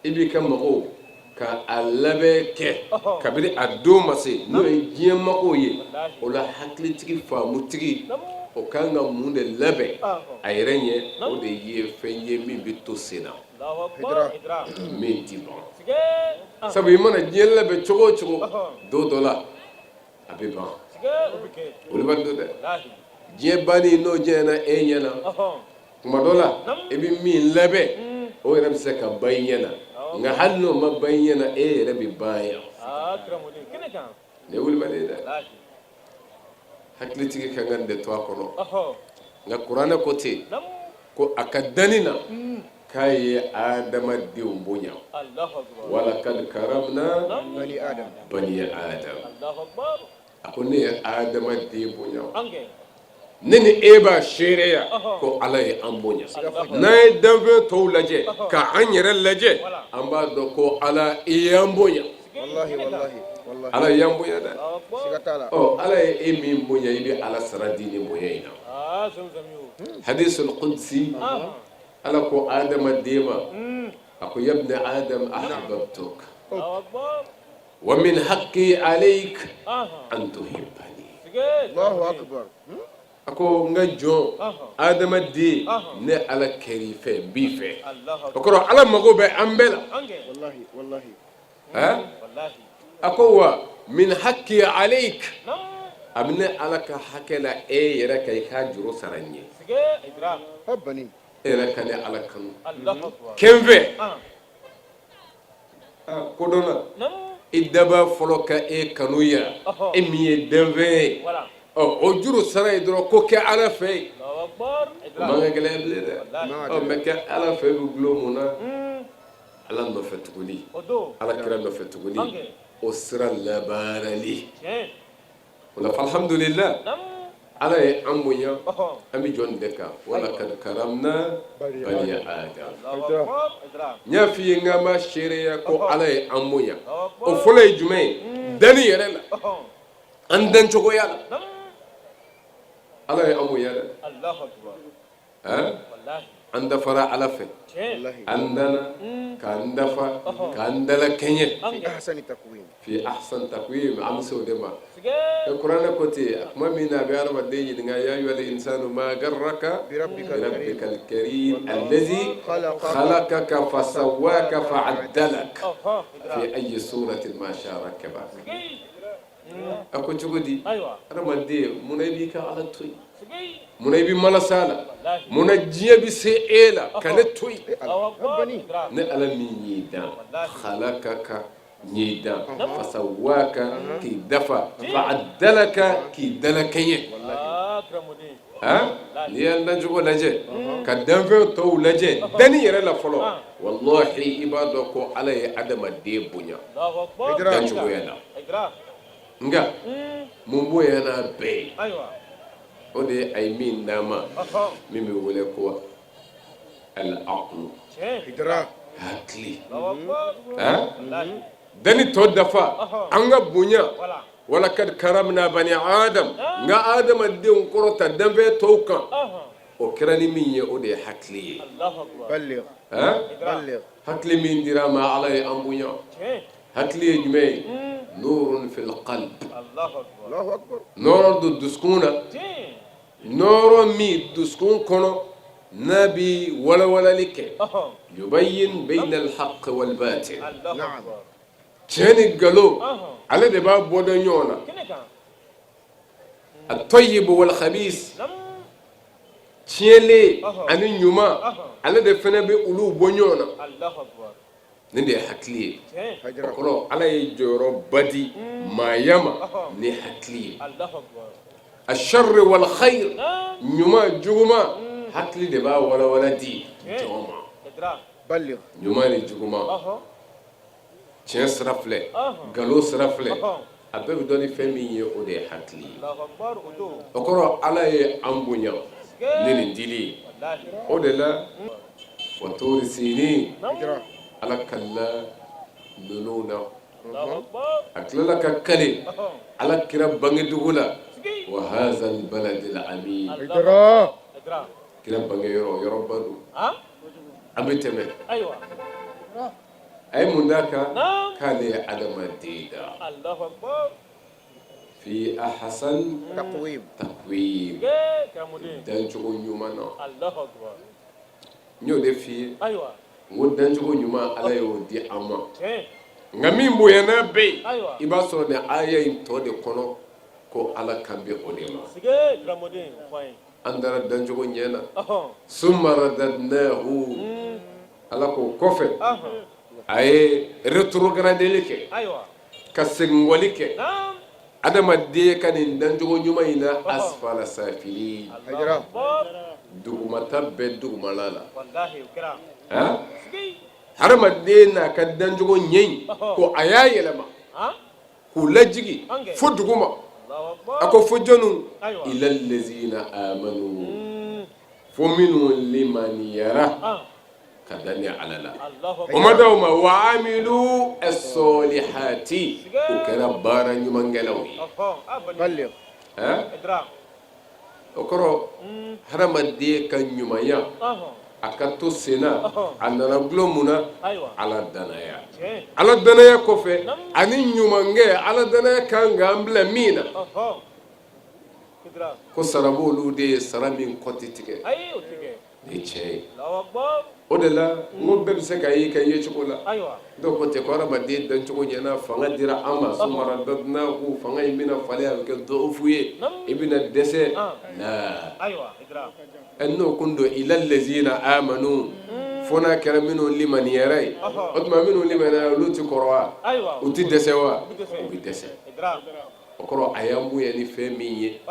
i b'i ka mago ka a labɛn kɛ kabini a don ma se, n'o ye diɲɛ mago ye. O la hakilitigi, faamutigi, o kan ka mun de labɛn a yɛrɛ ɲɛ? O de ye fɛn ye min bɛ to sen na, min tɛ ban. Sabu i mana diɲɛ labɛn cogo o cogo, don dɔ la a bɛ ban. Olu b'a dɔn dɛ, diɲɛ banni n'o jɛna e ɲɛ na, tuma dɔ la i bɛ min labɛn, o yɛrɛ bɛ se ka ban i ɲɛ na. Nka hali n'o ma ban i ɲɛ na, e yɛrɛ bɛ ban yan. Nin ye wulibali ye dɛ. Hakilitigi ka kan de to a kɔnɔ. Nka kuranɛ ko ten ko a ka danni na, k'a ye adamadenw bonya. Walakad karamna bani adam. A ko ne ye adamaden bonya. Ne ni e b'a seereya ko Ala ye an bonya. N'an ye danfɛn tɔw lajɛ ka an yɛrɛ lajɛ, an b'a dɔn ko Ala i y'an bonya. Ala y'an bonya dɛ. Ɔ, Ala ye e min bonya, i bɛ Ala sara di ni bonya in na. Hadisul qudsi, Ala ko adamaden ma, a ko yabna adam ahbabtuk wa min haqqi alayk an tuhibbani. A ko n ka jɔn adamaden, ne Ala kɛr'i fɛ, n b'i fɛ. O kɔrɔ, Ala mago bɛ an bɛɛ la. A ko wa min haqqi alayk, a bɛ ne Ala ka hakɛ la e yɛrɛ kan, i k'a juru sara n ye, e yɛrɛ ka ne Ala kanu kɛ n fɛ. Kodɔnna, i dabaa fɔlɔ ka e kanu yan, e min ye danfɛn ye, ɔ o juru sara ye dɔrɔn ko kɛ Ala fɛ yen. O man ka gɛlɛya bilen dɛ. Ɔ, mɛ kɛ Ala fɛ bɛ gulon mun na? Ala nɔfɛ tuguni, Ala kira nɔfɛ tuguni, o sira labaarali. O la alhamdulillah, Ala ye an bonya. An bɛ jɔ nin de kan: walakad karamna bani adam. N y'a f'i ye n k'an b'a seereya ko Ala ye an bonya. O fɔlɔ ye jumɛn ye? Danni yɛrɛ la, an dancogoya la, Ala ye an bonya dɛ. An dafara Ala fɛ, an danna k'an dafa k'an dalakɛɲɛ fi ahsan takwim. An bɛ se o de ma. Kuranɛ ko ten, a tuma min na a bɛ hadamaden ɲininka: ya ayyuhal insanu ma garraka bi rabbikal karim allazi khalaqaka fasawwaka fa'adalak fi ayyi suratin ma sha'a rakkabak. A ko cogo di, adamaden, munna i b'i ka Ala to yen? Munna i bɛ malasa a la? Munna diɲɛ bɛ se e la ka ne to yen? Ne Ala min y'i dan, khalaqaka, n y'i dan, fasawwaka, k'i dafa, fa'adalaka, k'i dalakɛɲɛ. N'i y'an dancogo lajɛ ka danfɛn tɔw lajɛ, danni yɛrɛ la fɔlɔ, wallahi, i b'a dɔn ko Ala ye adamaden bonya dancogoya la. Nka mun bonya n'a bɛɛ ye, o de ye a ye min d'an ma, min bɛ wele ko al-aqlu, hakili. Danni tɔ dafa, an ka bonya. Walakad karamna bani adam, n ka adamadenw kɔrɔta danfɛn tɔw kan, o kɛra ni min ye, o de ye hakili ye. Hakili min dira a ma, Ala ye an bonya. Hakili ye jumɛn ye? Nurun fil qalb, nɔɔrɔ don dusukun na, nɔɔrɔ min dusukun kɔnɔ n'a bi walawalali kɛ, yubayyin bayna al-haqq wal batil, tiɲɛ ni nkalon, ale de b'a bɔ dɔn ɲɔgɔn na, at-tayyib wal khabis, tiɲɛlen ani ɲuman, ale de fana bɛ olu bɔ ɲɔgɔn na. Nin de ye hakili ye. O kɔrɔ, Ala ye jɔyɔrɔba di maaya ma ni hakili ye. Asharri wal khayr, ɲuman juguman, hakili de b'a walawala di jɔn ma. Ɲuman ni juguman, tiɲɛ sira filɛ, nkalon sira filɛ, a bɛɛ bɛ dɔn ni fɛn min ye, o de ye hakili ye. O kɔrɔ, Ala ye an bonya ni nin dili ye. O de la, wa turi sinin, Ala kalila ninnu na, a tilala ka kali Ala kira bangedugu la, wa hazal baladil amin. Kira bange yɔrɔ, yɔrɔba don. An bɛ tɛmɛ. A ye mun d'a kan? K'ale ye adamaden da fi ahsan takwim, dancogo ɲuman na. N y'o de f'i ye, n ko dancogo ɲuman, Ala y'o di an ma. Nka min bonya n'a bɛɛ ye, i b'a sɔrɔ nin aya in tɔ de kɔnɔ ko Ala kan bɛ o de ma. An dara dancogo ɲɛ na, summa radadnahu, Ala k'o kɔfɛ a ye rétrogradeli kɛ, ka seginkɔli kɛ adamaden ka nin dancogo ɲuman in na, asfala safili, dugumata bɛɛ dugumala la. Hadamaden n'a ka dancogo ɲɛ in, ko a y'a yɛlɛma k'u lajigi fo duguma. A ko fo jɔnw? Ila lezina amanu, fo minnu limaniyara ka da ni Ala la. O ma dan o ma, wa amilu as-solihati, o kɛra baara ɲumankɛlaw ye. O kɔrɔ, hadamaden ka ɲumanya a ka to senna, a nana dulon mun na? Ala danaya. Ala danaya kɔfɛ ani ɲumankɛ, Ala danaya kan k'an bila min na, ko sara b'olu de ye, sara min kɔ tɛ tigɛ. Nin ye tiɲɛ ye. O de la n ko bɛɛ bɛ se ka y'i ka yecogo la. Dɔw ko ten ko hadamaden dancogo ɲɛna, fanga dira an ma, summa radadnahu, fanga in bɛna falen, a bɛ kɛ dɔɔfu ye, i bɛna dɛsɛ la. N'o kun don ila lezina amanu, fo n'a kɛra minnu limaniyara ye. O tuma minnu limaniyara, olu tɛ kɔrɔ wa? U tɛ dɛsɛ wa? U bɛ dɛsɛ. O kɔrɔ, a y'an bonya ni fɛn min ye,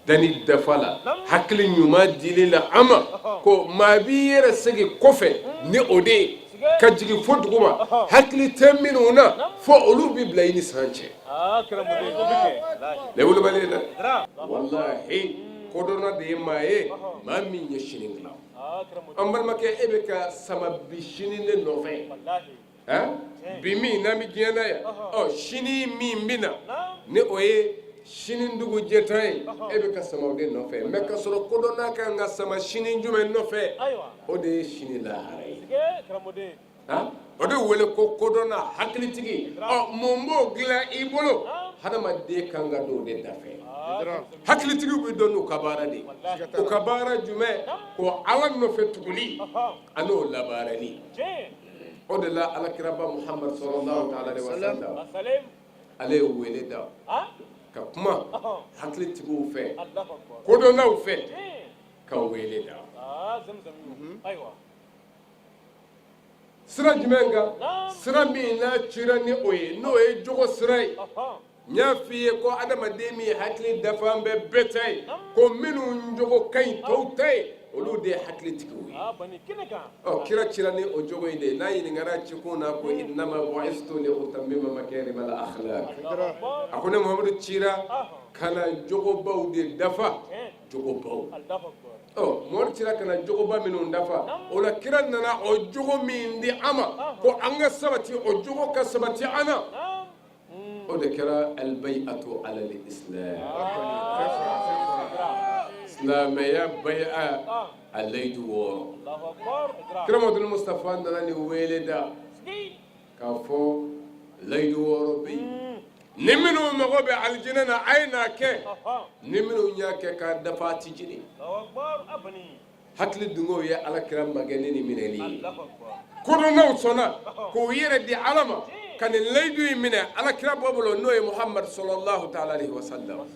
danni dafa la, hakili ɲuman dili la an ma, ko maa b'i yɛrɛ segin kɔfɛ ni o de ye ka jigin fo duguma, hakili tɛ minnu na, fo olu bɛ bila i ni san cɛ. Ne wulibali ye dɛ, walahi, kodɔnna de ye maa ye, maa min ye sini dilan. An balimakɛ, e bɛ ka sama bi sini de nɔfɛ. Bi min n'an bɛ diɲɛ na yan, ɔ sini min bɛ na, ni o ye sini dugu jɛta ye, e bɛ ka sama o de nɔfɛ. Mɛ ka sɔrɔ kodɔnna kan ka sama sini jumɛn nɔfɛ? O de ye sini lahara ye. O de wele ko kodɔnna, hakilitigi. Ɔ mun b'o dilan i bolo? Hadamaden kan ka don o de dafɛ. Hakilitigiw bɛ dɔn n'u ka baara de ye. U ka baara jumɛn? Ko Ala nɔfɛ tuguli an'o labaarali. O de la alakiraba Muhamadu sallallahu alaihi wasallam, ale ye wele da ka kuma hakilitigiw fɛ, kodɔnnaw fɛ, ka wele da sira jumɛn kan? Sira min n'a cira ni o ye, n'o ye jogo sira ye. N y'a f'i ye ko adamaden min hakili dafa bɛ bɛɛ ta ye, ko minnu jogo ka ɲi tɔw ta ye, olu de ye hakilitigiw ye. Ɔ kira cira ni o jogo in de ye. N'a ɲininkara cikun na ko innama bu'istu li utammima makarima al akhlaq, a ko ne Muhamadu cira ka na jogobaw de dafa, jogobaw. Ɔ Muhamadu cira ka na jogoba minnu dafa, o la kira nana o jogo min di an ma, ko an ka sabati o jogo ka sabati an na. O O de kɛra albay'atu ala al-islam, silamɛya bay'a a layidu 6. Kira Mamadu Mustafa nana ni wele da k'a fɔ layidu 6 bɛ yen, ni minnu mago bɛ alijinɛ na, a ye n'a kɛ. Ni minnu y'a kɛ k'a dafa, a ti jeni. Hakili dungow ye Ala kira magɛnni ni minɛli ye. Kodɔnnaw sɔnna k'u yɛrɛ di Ala ma ka nin layidu in minɛ Ala kira bɔ bolo, n'o ye Muhamadu sallallahu ta'ala alayhi wa sallam.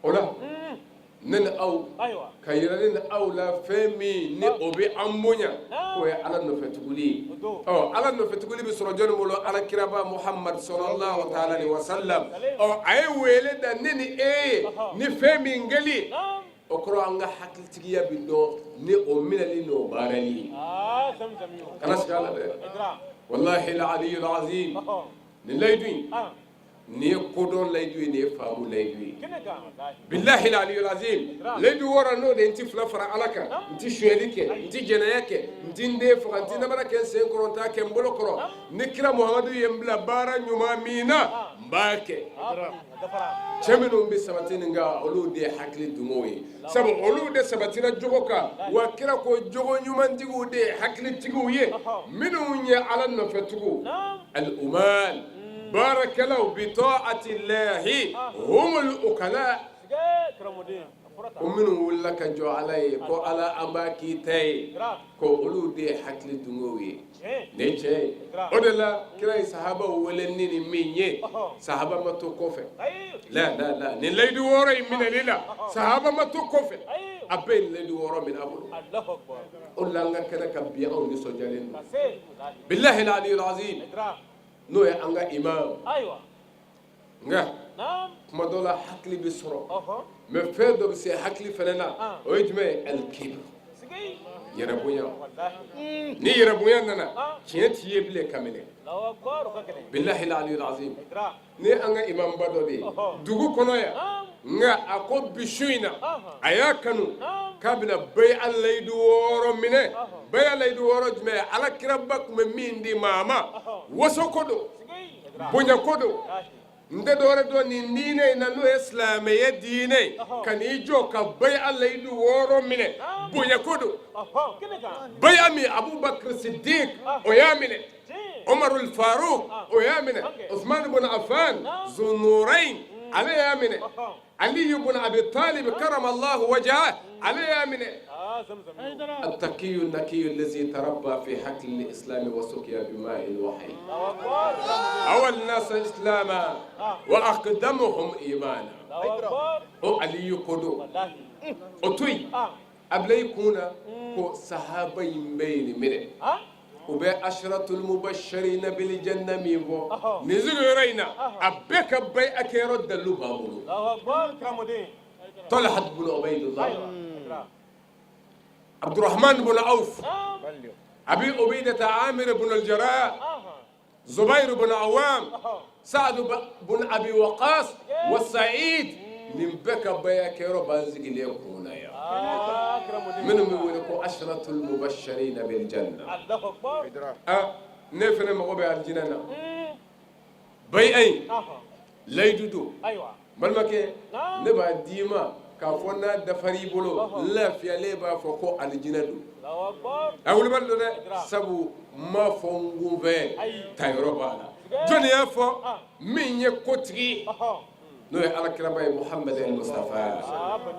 O la, ne ni aw ka yira ne ni aw la, fɛn min ni o bɛ an bonya, k'o ye Ala nɔfɛ tuguli ye. Ɔ, Ala nɔfɛ tuguli bɛ sɔrɔ jɔnni bolo? Ala kiraba Muhamadu sallallahu ta'ala alayhi wa sallam. Ɔ, a ye wele da ne ni e ye ni fɛn min kɛli ye, o kɔrɔ an ka hakilitigiya bɛ dɔn ni o minɛli n'o baarali ye. Kana sigi a la dɛ. Walahi al-aliyu al-azim, nin layidu in, nin ye kodɔn layidu ye, nin ye faamu layidu ye. Bilahi al-aliyu al-azim, layidu 6 n'o de, n ti fila fara Ala kan, n ti sonyɛli kɛ, n ti jɛnɛya kɛ, n ti n den faga, n ti namara kɛ n sen kɔrɔ, n t'a kɛ n bolo kɔrɔ. Ni kira Muhamadu ye n bila baara ɲuman min na, n b'a kɛ. Cɛ minnu bɛ sabati nin kan, olu de ye hakili dungow ye, sabu olu de sabatira jogo kan. Wa kira ko jogo ɲumantigiw de ye hakilitigiw ye, minnu ye Ala nɔfɛ tugu. Al-umal, baarakɛlaw, bi ta'ati llahi humul ukala. Ko minnu wulila ka jɔ Ala ye ko Ala, an b'a k'i ta ye, ko olu de ye hakili dungow ye. Nin ye tiɲɛ ye. O de la kira ye sahabaw wele ni nin min ye, sahaba ma to kɔfɛ. La la la, nin layidu 6 in minɛli la, sahaba ma to kɔfɛ. A bɛɛ ye nin layidu 6 minɛ a bolo. O de la, an ka kɛnɛ kan bi, anw nisɔndiyalen don. Bilahi al-aliyu al-azim, n'o ye an ka imam. Nka kuma dɔ la, hakili bɛ sɔrɔ, mɛ fɛn dɔ bɛ se hakili fɛnɛ na. O ye jumɛn ye? Alikibir, yɛrɛbonya. Ni yɛrɛbonya nana, tiɲɛ t'i ye bilen ka minɛ. Bilahi al-aliyu al-azim, ni an ka imamba dɔ de ye dugu kɔnɔ yan, nka a ko bi su in na, a y'a kanu k'a bɛna bɛɛ a layidu 6 minɛ. Bɛɛ a layidu 6 jumɛn ye? Ala kiraba tun bɛ min di maa ma, waso ko don, bonya ko don. N tɛ dɔwɛrɛ dɔn nin diinɛ in na, n'o ye silamɛya diinɛ ye, ka n'i jɔ ka bɛɛ a layidu 6 minɛ, bonya ko don. Bɛɛ min Abubakar Sidik, o y'a minɛ. Omar Farouk, o y'a minɛ. Usman ibn Affan Zunurain, ale y'a minɛ. Ali ibn Abi Talib karamallahu wajha, ale y'a minɛ. التقي النقي الذي تربى في حقل الإسلام وسقي بماء الوحي، أول الناس إسلاما وأقدمهم إيمانا، o Aliyu ko don. O to yen, a bila i kun na ko sahaba in bɛɛ ye nin minɛ. U bɛ asharatul mubashirina bil janna min fɔ nin sigiyɔrɔ in na, a bɛɛ ka bɛɛ kɛyɔrɔ dalilu b'an bolo. Talhat bin Ubaydullah, Abdurrahman bin Auf, Abi Ubaidata Amir bin al-Jarrah, Zubair bin Awam, Saad bin Abi Waqas wa Sa'id, nin bɛɛ ka bɛɛ kɛyɔrɔ b'an sigilen kun na yan, minnu bɛ wele ko asharatul mubashirina bil janna. Ah, ne fɛnɛ mago bɛ alijinɛ na. Bayi in layidu don, balimakɛ. Ne b'a d'i ma k'a fɔ n'a dafar'i bolo, n lafiyalen b'a fɔ ko alijinɛ don. A wulibali don dɛ, sabu n m'a fɔ n kunfɛ, tayɔrɔ b'a la. Jɔnni y'a fɔ? Min ye kotigi, n'o ye Ala kiraba ye Muhamadu Mustafa.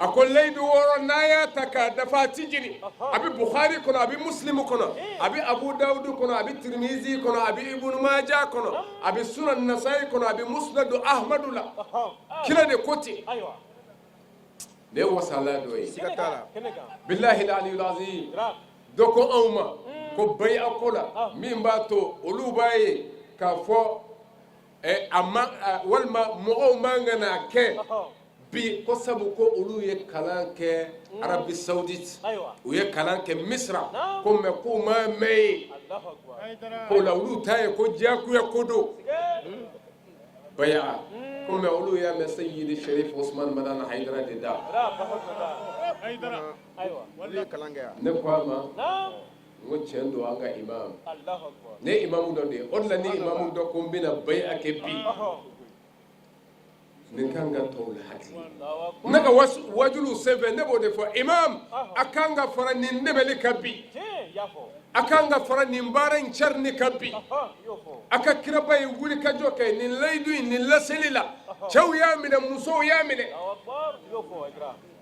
A ko layidu 6, n'a y'a ta k'a dafa, a ti jeni. A bɛ Bukhari kɔnɔ, a bɛ Muslim kɔnɔ, a bɛ Abu Dawudu kɔnɔ, a bɛ Tirimizi kɔnɔ, a bɛ Ibnu Maja kɔnɔ, a bɛ Sunan Nasayi kɔnɔ, a bɛ Musnadu Ahmadu la. Kira de ko ten. Nin ye wasala dɔ ye. Bilahi aliyul azim, dɔ ko anw ma ko baya ko la, min b'a to olu b'a ye k'a fɔ a ma walima mɔgɔw man ka n'a kɛ bi ko sabu ko olu ye kalan kɛ Arabie Saoudite, u ye kalan kɛ Misra, ko mɛ k'u ma mɛn yen, k'o la olu ta ye ko diyagoya ko don baya ko, mɛ olu y'a mɛn Seyidi Sherif Usman Madani Hayidara de da. Ne ko a ma N ko tiɲɛ don, an ka imam, ne imamu dɔ de ye. O de la ni imamu dɔ ko n bɛna bayi'a kɛ bi, nin kan ka tɔw la hakili. Ne ka wajuliw senfɛ, ne b'o de fɔ: imam, a kan ka fara nin dɛmɛli kan bi, a kan ka fara nin baara in carinni kan bi. A ka kiraba ye wulikajɔ kɛ nin layidu in, nin laseli la. Cɛw y'a minɛ, musow y'a minɛ.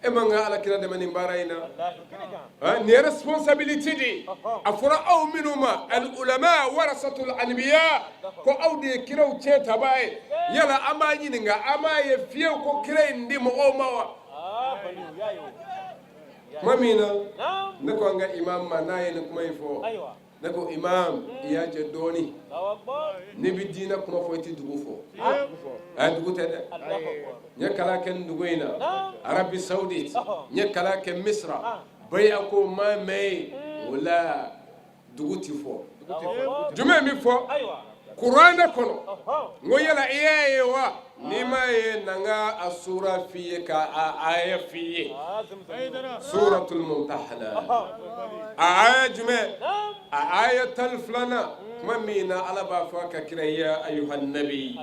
E man ka ala kira dɛmɛ nin baara in na. Nin ye responsabilité de ye. A fɔra aw minnu ma al ulama warasatul anbiya, ko aw de ye kiraw tiɲɛ tabaa ye, yala an b'a ɲininka, an b'a ye fiyewu ko kira in di mɔgɔw ma wa? Tuma min na ne ko an ka imam ma, n'a ye nin kuma in fɔ, ne ko: imam, i y'a jɛ dɔɔni. N'i bɛ diinɛ kuma fɔ, i tɛ dugu fɔ. A dugu tɛ dɛ. N ye kalan kɛ nin dugu in na, Arabie Saoudite. N ye kalan kɛ Misra. Baya ko ma mɛn yen o la, dugu ti fɔ. Jumɛn bɛ fɔ kuranɛ kɔnɔ? N ko yala i y'a ye wa? N'i m'a ye, na n ka a sura f'i ye, ka a aya f'i ye. Suratul Mumtahana, a aya jumɛn? A aya 12nan. Tuma min na Ala b'a fɔ a ka kira: ya ayuha nabi,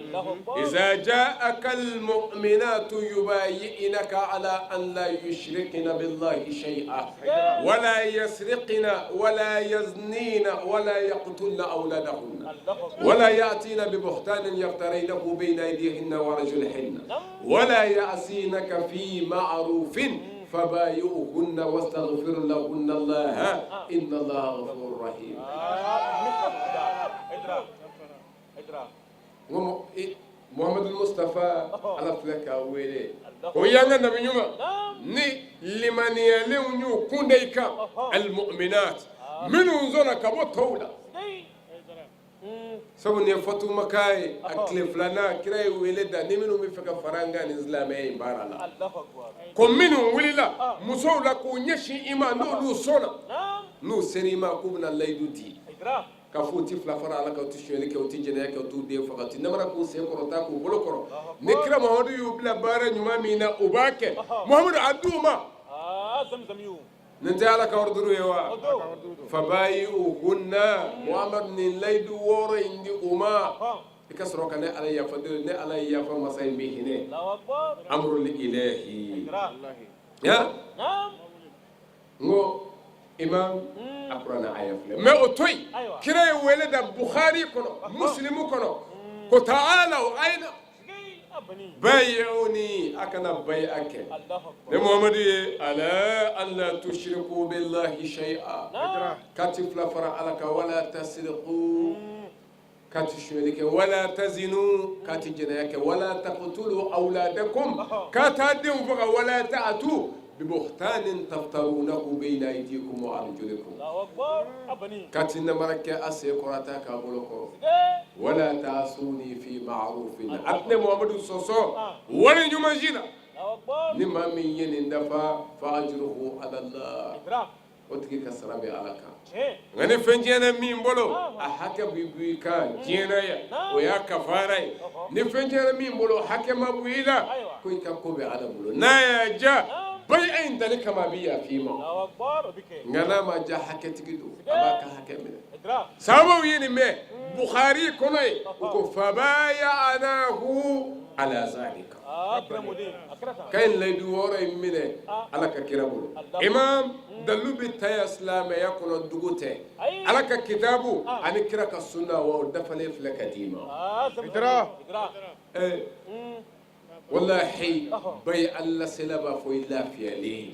iza ja'aka almu'minatu yubayi'naka ala an la yushrikna billahi shay'a wala yasriqna wala yaznina wala yaqtulna awladahunna wala ya'tina bi buhtanin yaftaraynahu bayna aydihinna wa arjulihinna wala ya'sinaka fi ma'rufin fabayi'uhunna wastaghfir lahunna Allah inna Allah ghafurur rahim. Muhammadu Mustafa, Ala filɛ k'a wele o y'an ka nabi ɲuman. Ni limaniyalenw y'u kun da i kan, almu'minat, minnu sɔnna ka bɔ tɔw la, sabu nin ye Fatumaka ye. A tile filanan, kira ye wele da ni minnu bɛ fɛ ka fara an kan nin silamɛya in baara la, ko minnu wulila musow la k'u ɲɛsin i ma, n'olu sɔnna, n'u sera i ma, k'u bɛna layidu di ka fɔ u ti fila fara Ala kan, u ti sonyɛli kɛ, u ti jɛnɛya kɛ, u t'u den faga, u ti namara k'u sen kɔrɔta k'u bolo kɔrɔ. Ni kira Muhamadu y'u bila baara ɲuman min na, u b'a kɛ. Muhamadu a d'u ma. Nin tɛ Ala ka ordre ye wa? Fabayi'uhunna. Muhamadu, nin layidu wɔɔrɔ in di u ma, i ka sɔrɔ ka ne Ala yafa deli. Ne Ala ye yafa masa in bɛ hinɛ. Amrul ilahi ya. N ko imam, a kuranɛ aya filɛ, mais o to yen. Kira ye wele da Bukhari kɔnɔ, Muslimu kɔnɔ, ko ta'alaw ayna bayi'uni, a kana bayi'a kɛ ne Muhamadu ye, ala an la tushriku billahi shay'a, k'a ti fila fara Ala kan, wala tasriqu, k'a ti sonyɛli kɛ, wala tazinu, k'a ti jɛnɛya kɛ, wala taqtulu awladakum, k'a t'a denw faga, wala ta'tu bibuhtanin taftarunahu bayna aydikum wa arjulikum, k'a ti namara kɛ a sen kɔrɔ, a t'a k'a bolo kɔrɔ, wala ta'suni fi ma'rufin, a tɛ Muhamadu sɔsɔ wale ɲuman si la. Ni maa min ye nin dafa, fa ajruhu ala Allah, o tigi ka sara bɛ Ala kan. Nka ni fɛn tiɲɛna min bolo, a hakɛ bɛ bɔ i kan diɲɛ na yan, o y'a kafara ye. Ni fɛn tiɲɛna min bolo, hakɛ ma bɔ i la, ko i ka ko bɛ Ala bolo. N'a y'a diya, bayi'a in tali kama, a bɛ yafa i ma. Nka n'a ma diya, hakɛtigi don, a b'a ka hakɛ minɛ. Sababu ye nin mɛn Bukhari kɔnɔ ye, u ko fabaya'nahu ala zalika, ka nin layidu wɔɔrɔ in minɛ Ala ka kira bolo. Imam, dalu bɛ ta ya silamɛya kɔnɔ, dugu tɛ. Ala ka kitabu ani kira ka sunna, wa o dafalen filɛ ka d'i ma. Walahi, bayi Allah sela b'a fɔ i lafiyalen,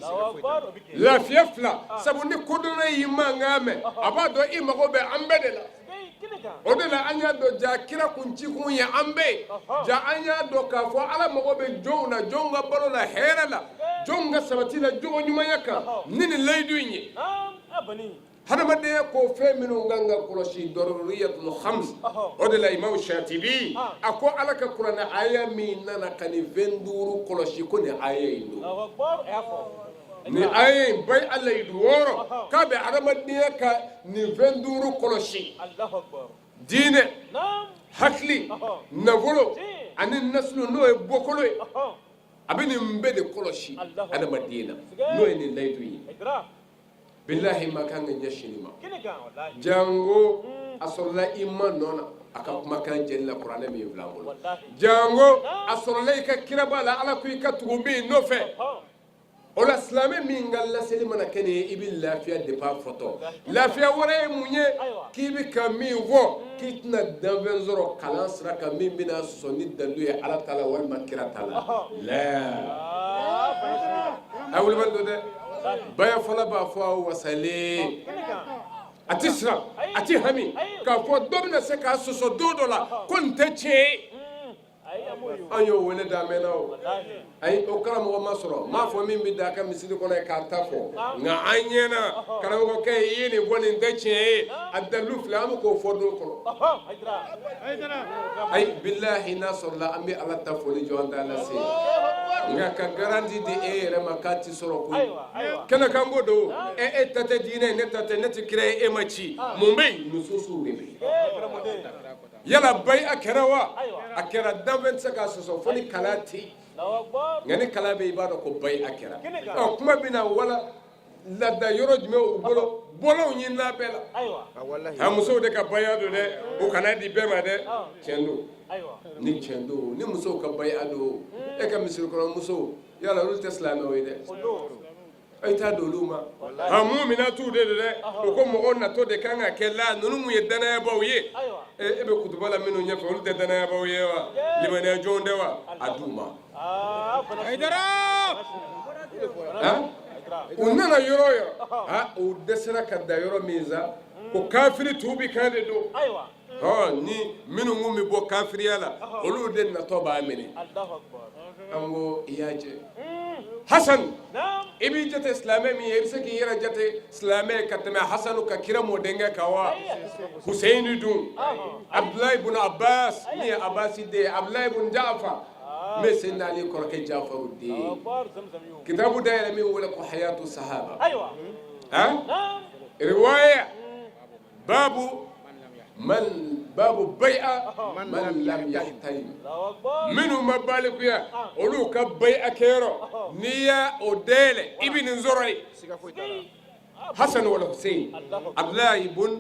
lafiya fila. Sabu ni kodɔnna y'i mankan mɛn, a b'a dɔn i mago bɛ an bɛɛ de la. O de la an y'a dɔn ja kira kun cikun ye an bɛɛ ye. Ja an y'a dɔn k'a fɔ Ala mago bɛ jɔnw na, jɔnw ka balo la, hɛrɛ la, jɔnw ka sabati la, jogo ɲumanya kan ni nin layidu in ye. Hadamadenya ko fɛn minnu kan ka kɔlɔsi, daruriyatul khams. O de la Imam Shatibi a ko Ala ka kuranɛ aya min nana ka nin fɛn duuru kɔlɔsi, ko nin aya in don. Nin aya in, bayi ala layidu wɔɔrɔ, k'a bɛ hadamadenya ka nin fɛn duuru kɔlɔsi: diinɛ, hakili, nafolo ani nasulu, n'o ye bɔkolo ye. A bɛ nin bɛɛ de kɔlɔsi adamaden na, n'o ye nin layidu ye. Bilahi ma kan ka ɲɛsin nin ma. Jango a sɔrɔla i ma nɔ na a ka kumakan jɛli la, kuranɛ min filɛ an bolo. Jango a sɔrɔla i ka kiraba la, Ala ko i ka tugu min nɔfɛ. O la, silamɛ min ka laseli mana kɛ nin ye, i bɛ lafiya depuis a fɔtɔ. Lafiya wɛrɛ ye mun ye? K'i bɛ ka min fɔ, k'i tɛna danfɛn sɔrɔ kalan sira kan min bɛna sɔsɔ ni dalilu ye Ala ta la walima kira ta la. A wulibali don dɛ. Baya fɔlɔ b'a fɔ a wasalen, a tɛ siran, a tɛ hami k'a fɔ dɔ bɛna se k'a sɔsɔ don dɔ la ko nin tɛ tiɲɛ ye. An y'o wele da mɛnna o. Ayi, o karamɔgɔ ma sɔrɔ n m'a fɔ min bɛ da a ka misiri kɔnɔ ye k'a ta fɔ, nka an ɲɛna karamɔgɔkɛ i ye nin fɔ, nin tɛ tiɲɛ ye, a dalilu filɛ, an bɛ k'o fɔ don kɔnɔ. Ayi, bilahi, n'a sɔrɔla an bɛ Ala ta foli jɔ, an t'a lase, nka ka garantie di e yɛrɛ ma k'a ti sɔrɔ koyi. Kɛnɛ kan ko don. E ta tɛ diinɛ, ne ta tɛ, ne tɛ kira ye, e ma ci. Mun bɛ yen? Nususuw de bɛ yen. Yala bayi a kɛra wa? A kɛra. Danfɛn tɛ se k'a sɔsɔ fo ni kala tɛ yen, nka ni kala bɛ yen, i b'a dɔn ko bayi a kɛra. Ɔ, kuma bɛ na wala lada yɔrɔ jumɛn u bolo? Bɔlɔnw ɲinina bɛɛ la. A musow de ka baya don dɛ, o kana di bɛɛ ma dɛ. Tiɲɛ don, ni tiɲɛ don, ni musow ka baya don, e ka misiri kɔnɔ musow, yala olu tɛ silamɛw ye dɛ? I t'a don olu ma. Ha, muminatu de don dɛ. O ko mɔgɔw natɔ de kan ka kɛ la ninnu mun ye dannayabaw ye. E bɛ kutuba la minnu ɲɛfɛ, olu tɛ dannayabaw ye wa? Limaniya jɔnw tɛ wa? A d'u ma. U nana yɔrɔ o yɔrɔ, ha, u dɛsɛra ka da yɔrɔ min sa, ko kafiri tubi kan de don. Ni minnu kun bɛ bɔ kafiriya la, olu de natɔ b'a minɛ. An ko i y'a jɛ, Hasan, i b'i jate silamɛ min ye, i bɛ se k'i yɛrɛ jate silamɛ ka tɛmɛ Hasanu ka kira mɔdenkɛ kan wa? Huseyini dun, Abdulayi bun Abbas min ye Abbasi den ye, Abdulayi bun Jafar min ye Seyidina Ali kɔrɔkɛ Jafaru den ye, kitabu dayɛlɛ min wele ko Hayatu Sahaba, riwaya babu man babu bai'a man lam yahtalim, minnu ma balikuya, olu ka bai'a kɛyɔrɔ, n'i y'a o dayɛlɛ, i bɛ nin sɔrɔ yen: Hasan wal Hussein, Abdullahi ibn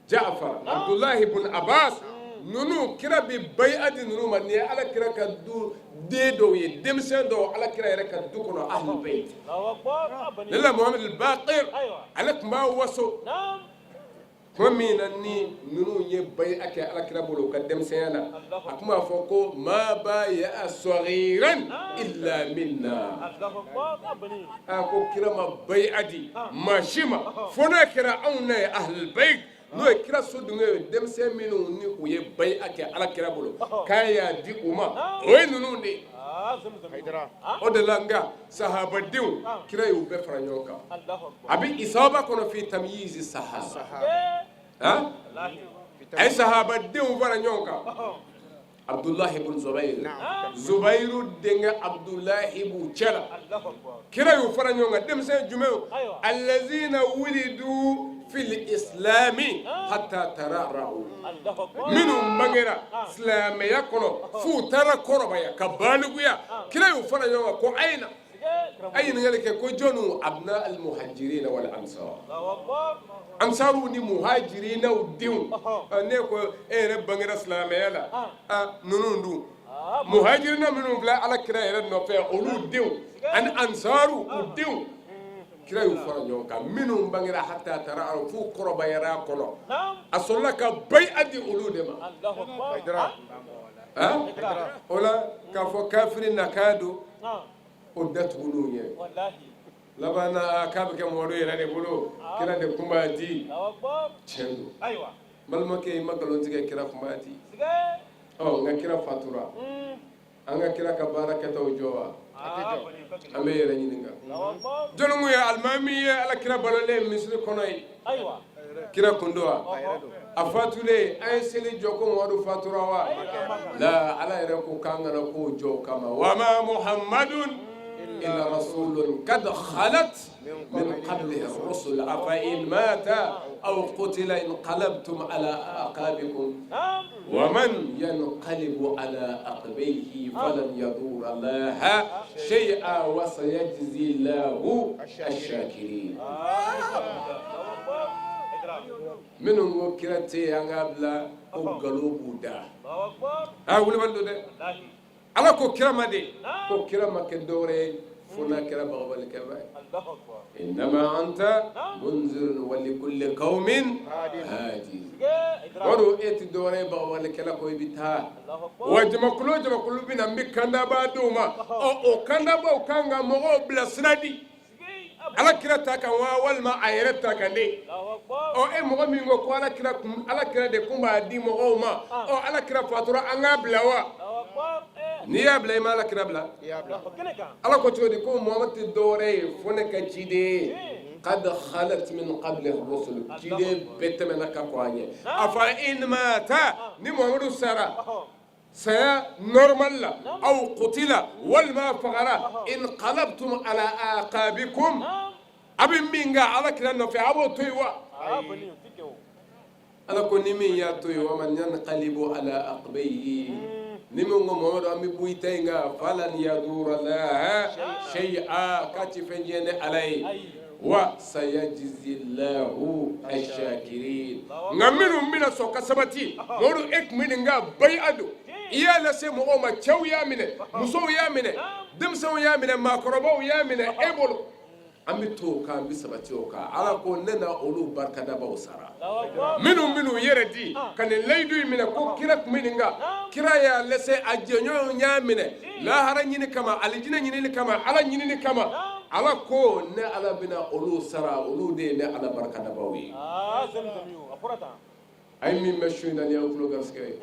Ja'far, Abdullahi ibn Abbas. Ninnu, kira bɛ bai'a di ninnu ma. Nin ye ala kira ka du den dɔw ye, denmisɛn dɔw, ala kira yɛrɛ ka du kɔnɔ, ahlul bayt. Ne la Muhammad al-Baqir, ale tun b'a waso tuma min na ni ninnu ye bai'a kɛ ala kira bolo u ka denmisɛnya la, a tun b'a fɔ ko ma baya'a saghiran illa minna. A ko kira ma bai'a di maa si ma fo n'a kɛra anw na ye, ahlul bayt, n'o ye kira sodenkɛ ye. Denmisɛn minnu ni u ye bai'a kɛ ala kira bolo k'a y'a di u ma, o ye ninnu de ye. O de la, nka sahabadenw, kira y'u bɛɛ fara ɲɔgɔn kan. A bɛ isaba kɔnɔ fi tamyizi sahaba, a ye sahabadenw fara ɲɔgɔn kan. Abdulahi ibn Zubayr, Zubayru denkɛ Abdulahi b'u cɛ la. Kira y'u fara ɲɔgɔn kan. Denmisɛn jumɛnw? Allazina wulidu fil islami hatta tarara'u, minnu bangera silamɛya kɔnɔ f'u taara kɔrɔbaya ka balikuya. Kira y'u fara ɲɔgɔn kan ko a ye na. A ye ɲininkali kɛ ko jɔnniw? Abna al muhajirina wal ansar, ansaru ni muhajirinaw denw. Ne ko e yɛrɛ bangera silamɛya la, ninnu dun, muhajirina minnu filɛ ala kira yɛrɛ nɔfɛ, olu denw ani ansaru u denw, kira y'u fara ɲɔgɔn kan, minnu bangera hatta tara f'u kɔrɔbayara a kɔnɔ, a sɔrɔla ka bayi'a di olu de ma. O la, k'a fɔ kafiri na k'a don o datuguliw ye laban na, k'a bɛ kɛ Mamadu yɛrɛ de bolo, kira de kun b'a di. Tiɲɛ don, balimakɛ, i ma nkalon tigɛ, kira kun b'a di. Ɔ, nka kira fatura, an ka kira ka baara kɛtaw jɔ wa? An bɛ yɛrɛ ɲininka, jɔnni kun ye alimami ye ala kira balolen misiri kɔnɔ ye? Kira kun don wa? A fatulen, an ye seli jɔ ko Mamadu fatura wa? La, ala yɛrɛ ko k'an kana k'o jɔ o kama. Wa ma Muhammadun illa rasulun kad khalat min qablihi rusul afa in mata aw qutila inqalabtum ala aqabikum wa man yanqalibu ala aqibaihi falan yadurra Allaha shay'a wa sayajzi Allahu ash-shakirin. Minnu ko kira tɛ yen an k'a bila ko nkalon b'u da a wulibali don dɛ. Ala ko kira ma de ko kira ma kɛ dɔwɛrɛ ye fo n'a kɛra bagabalikɛba ye. Innama anta munzirun wa likulli qaumin hadi. O don e tɛ dɔwɛrɛ ye bagabalikɛla kɔ i bɛ taa wa jamakulu o jamakulu bɛ na n bɛ kandaba d'u ma ɔ o kandabaw kan ka mɔgɔw bilasira di ala kira ta kan wa walima a yɛrɛ ta kan de. Ɔ e mɔgɔ min ko ko ala kira kun ala kira de kun b'a di mɔgɔw ma ɔ ala kira fatura an k'a bila wa? N'i y'a bila i ma ala kira bila. Ala ko cogo di ko Muhamadu tɛ dɔwɛrɛ ye fo ne ka ciden ye. Kad khalat min qablihi rusul, ciden bɛɛ tɛmɛna ka kɔn a ɲɛ. Afa in mata, ni Muhamadu sara saya normal la, aw qutila walima fagara, inqalabtum ala aqabikum, a bɛ min kɛ ala kira nɔfɛ a b'o to yen wa? Ala ko ni min y'a to yen, wa man yanqalibu ala aqibaihi, ni min ko Muhamadu an bɛ bɔ i ta in kan, falan yadurra Allaha shay'a, k'a ti fɛn tiɲɛ ne Ala ye. Wa sayajzi Allahu ash-shakirin. Nka minnu bɛna sɔn ka sabati, Muhamadu e tun bɛ nin kan bayi'a don, i y'a lase mɔgɔw ma, cɛw y'a minɛ, musow y'a minɛ, denmisɛnw y'a minɛ, maakɔrɔbaw y'a minɛ e bolo. An bɛ to o kan, an bɛ sabati o kan. Ala ko ne na olu barikadabaw sara. Minnu minnu yɛrɛ di ka nin layidu in minɛ ko kira tun bɛ nin kan, kira y'a lase a jɛɲɔgɔnw y'a minɛ lahara ɲini kama, alijinɛ ɲinini kama, ala ɲinini kama. Ala ko ne ala bɛna olu sara, olu de ye ne ala barikadabaw ye. A ye min mɛn su in na ni y'aw tulo garisɛgɛ ye,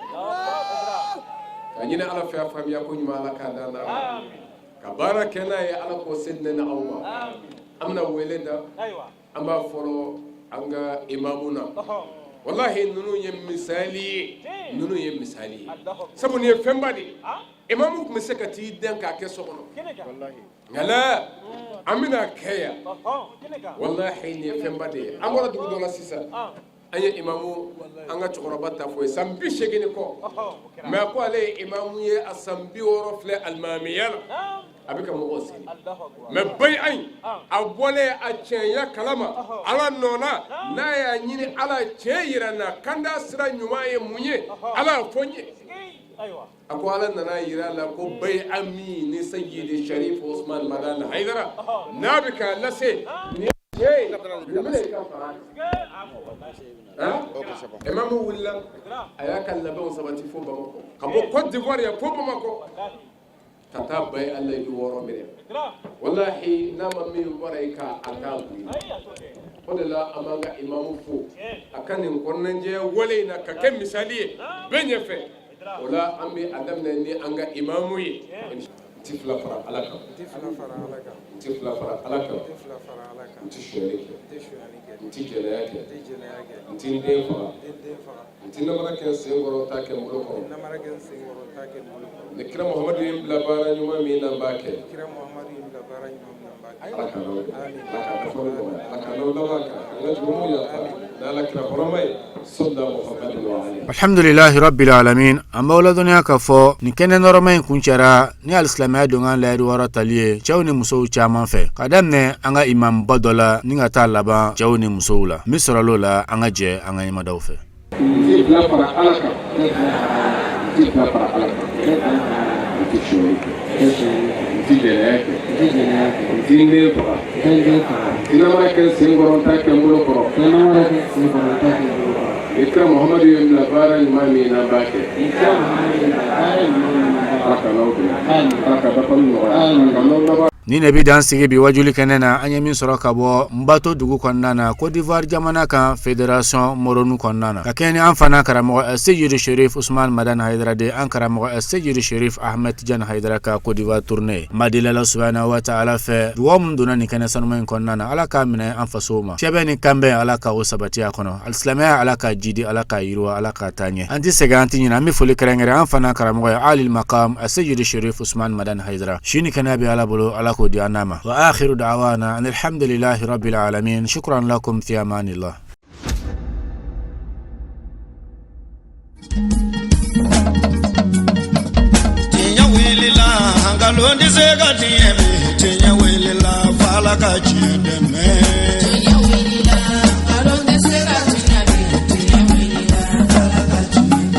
ka ɲini ala fɛ a faamuya ko ɲuman ala k'a d'an na, ka baara kɛ n'a ye, ala k'o se ne ni aw ma. An bɛna wele da, an b'a fɔlɔ an ka imamu na. Walahi ninnu ye misali ye, ninnu ye misali ye, sabu nin ye fɛnba de ye. Imamu tun bɛ se ka t'i dɛn k'a kɛ so kɔnɔ, nka la an bɛna kɛ yan. Walahi nin ye fɛnba de ye. An bɔra dugu dɔ la sisan, an ye imamu an ka cɛkɔrɔba ta fɔ ye san 80 ni kɔ, mais a ko ale ye imamu ye, a san 60 filɛ alimamiya la, a bɛ ka mɔgɔw seli. Mais bayi an ye a bɔlen a tiɲɛya kalama ala nɔ na, n'a y'a ɲini ala tiɲɛ yira n na, kanda sira ɲuman ye mun ye, ala y'a fɔ n ye. A ko ala nana yira a la ko bayi an min ni Sayyidi Sharif Usman Madani Hayidara n'a bɛ k'a lase nin ye tiɲɛ ye, minɛ i ka fara a kan. Imamu wulila, a y'a ka labɛnw sabati fo Bamakɔ, ka bɔ Côte d'Ivoire yan fo Bamakɔ ka taa bayi ala yi wɔɔrɔ minɛ. Walahi n'a ma min fara i kan, a t'a bɔ i. O de la an b'an ka imamu fo a ka nin kɔnɔnajɛya wale in na ka kɛ misali ye bɛɛ ɲɛfɛ. O la an bɛ a daminɛ ni an ka imamu ye. N ti fila fara ala kan, n ti fila fara ala kan, n ti sonyali kɛ, n ti jɛnɛya kɛ, n ti n den faga, n ti namara kɛ n sen kɔrɔ, n t'a kɛ n bolo kɔrɔ. Ni kira Muhamadu ye n bila baara ɲuman min na, n b'a kɛ. Ala k'an n'aw dɛmɛ, Ala k'a dafali nɔgɔya, Ala k'an n'aw laban kan, k'an ka jurumu yafa n'Ala kira hɔrɔma ye. Sɔlila Muhamadu wa ali. Alhamdulilahi rabbil alamin. An b'aw ladɔnniya k'a fɔ nin kɛnɛ nɔrɔma in kuncɛra ni alisilamɛya donkan layidu wɔɔrɔ tali ye cɛw ni musow caman fɛ, ka daminɛ an ka imamuba dɔ la ni ka taa laban cɛw ni musow la. Min sɔrɔla o la, an ka jɛ an ka ɲɛmadaw fɛ. N ti fila fara Ala kan, n ti fila fara Ala kan, n ti sonyali kɛ, n ti jɛnɛya kɛ, n ti n den faga, n ti namara kɛ n sen kɔrɔ, n t'a kɛ n bolo kɔrɔ. Ni kira Muhamadu ye n bila baara ɲuman min na, n b'a kɛ. Ala ka n'aw dɛmɛ, Ala ka dafali nɔgɔya, Ala ka n'aw laban. Nin de bɛ dan sigi bi wajuli kɛnɛ na. An ye min sɔrɔ ka bɔ Nbato dugu kɔnɔna na, Côte d'Ivoire jamana kan, Fédération Moronou kɔnɔna na, ka kɛɲɛ ni an fana karamɔgɔ Seyidi Sherif Usman Madani Hayidara de an karamɔgɔ Seyidi Sherif Ahmed Tidiane Hayidara ka Côte d'Ivoire tournée. N b'a deli Ala subahana wa taala fɛ, dugawu min donna nin kɛnɛ sanuma in kɔnɔna na, Ala k'a minɛ an faso ma. Cɛbɛn ni kanbɛn, Ala ka o sabati a kɔnɔ. Alisilamɛya, Ala k'a jidi, Ala k'a yiriwa, Ala k'a taa ɲɛ. An tɛ sɛgɛn, an tɛ ɲinɛ. An bɛ foli kɛrɛnkɛrɛn an fana karamɔgɔ ye, Alil Makam Seyidi Sherif Usman Madani Hayidara. Si ni kɛnɛya bɛ Ala bolo. Ala k'o di an n'a ma. Wa akhiru da'wana anilhamdulilahi rabbil alamin. Shukran lakum fi amanillah. Tiɲɛ wulila, nkalon tɛ se ka tiɲɛ bi. Tiɲɛ wulila, f'Ala ka tiɲɛ dɛmɛ.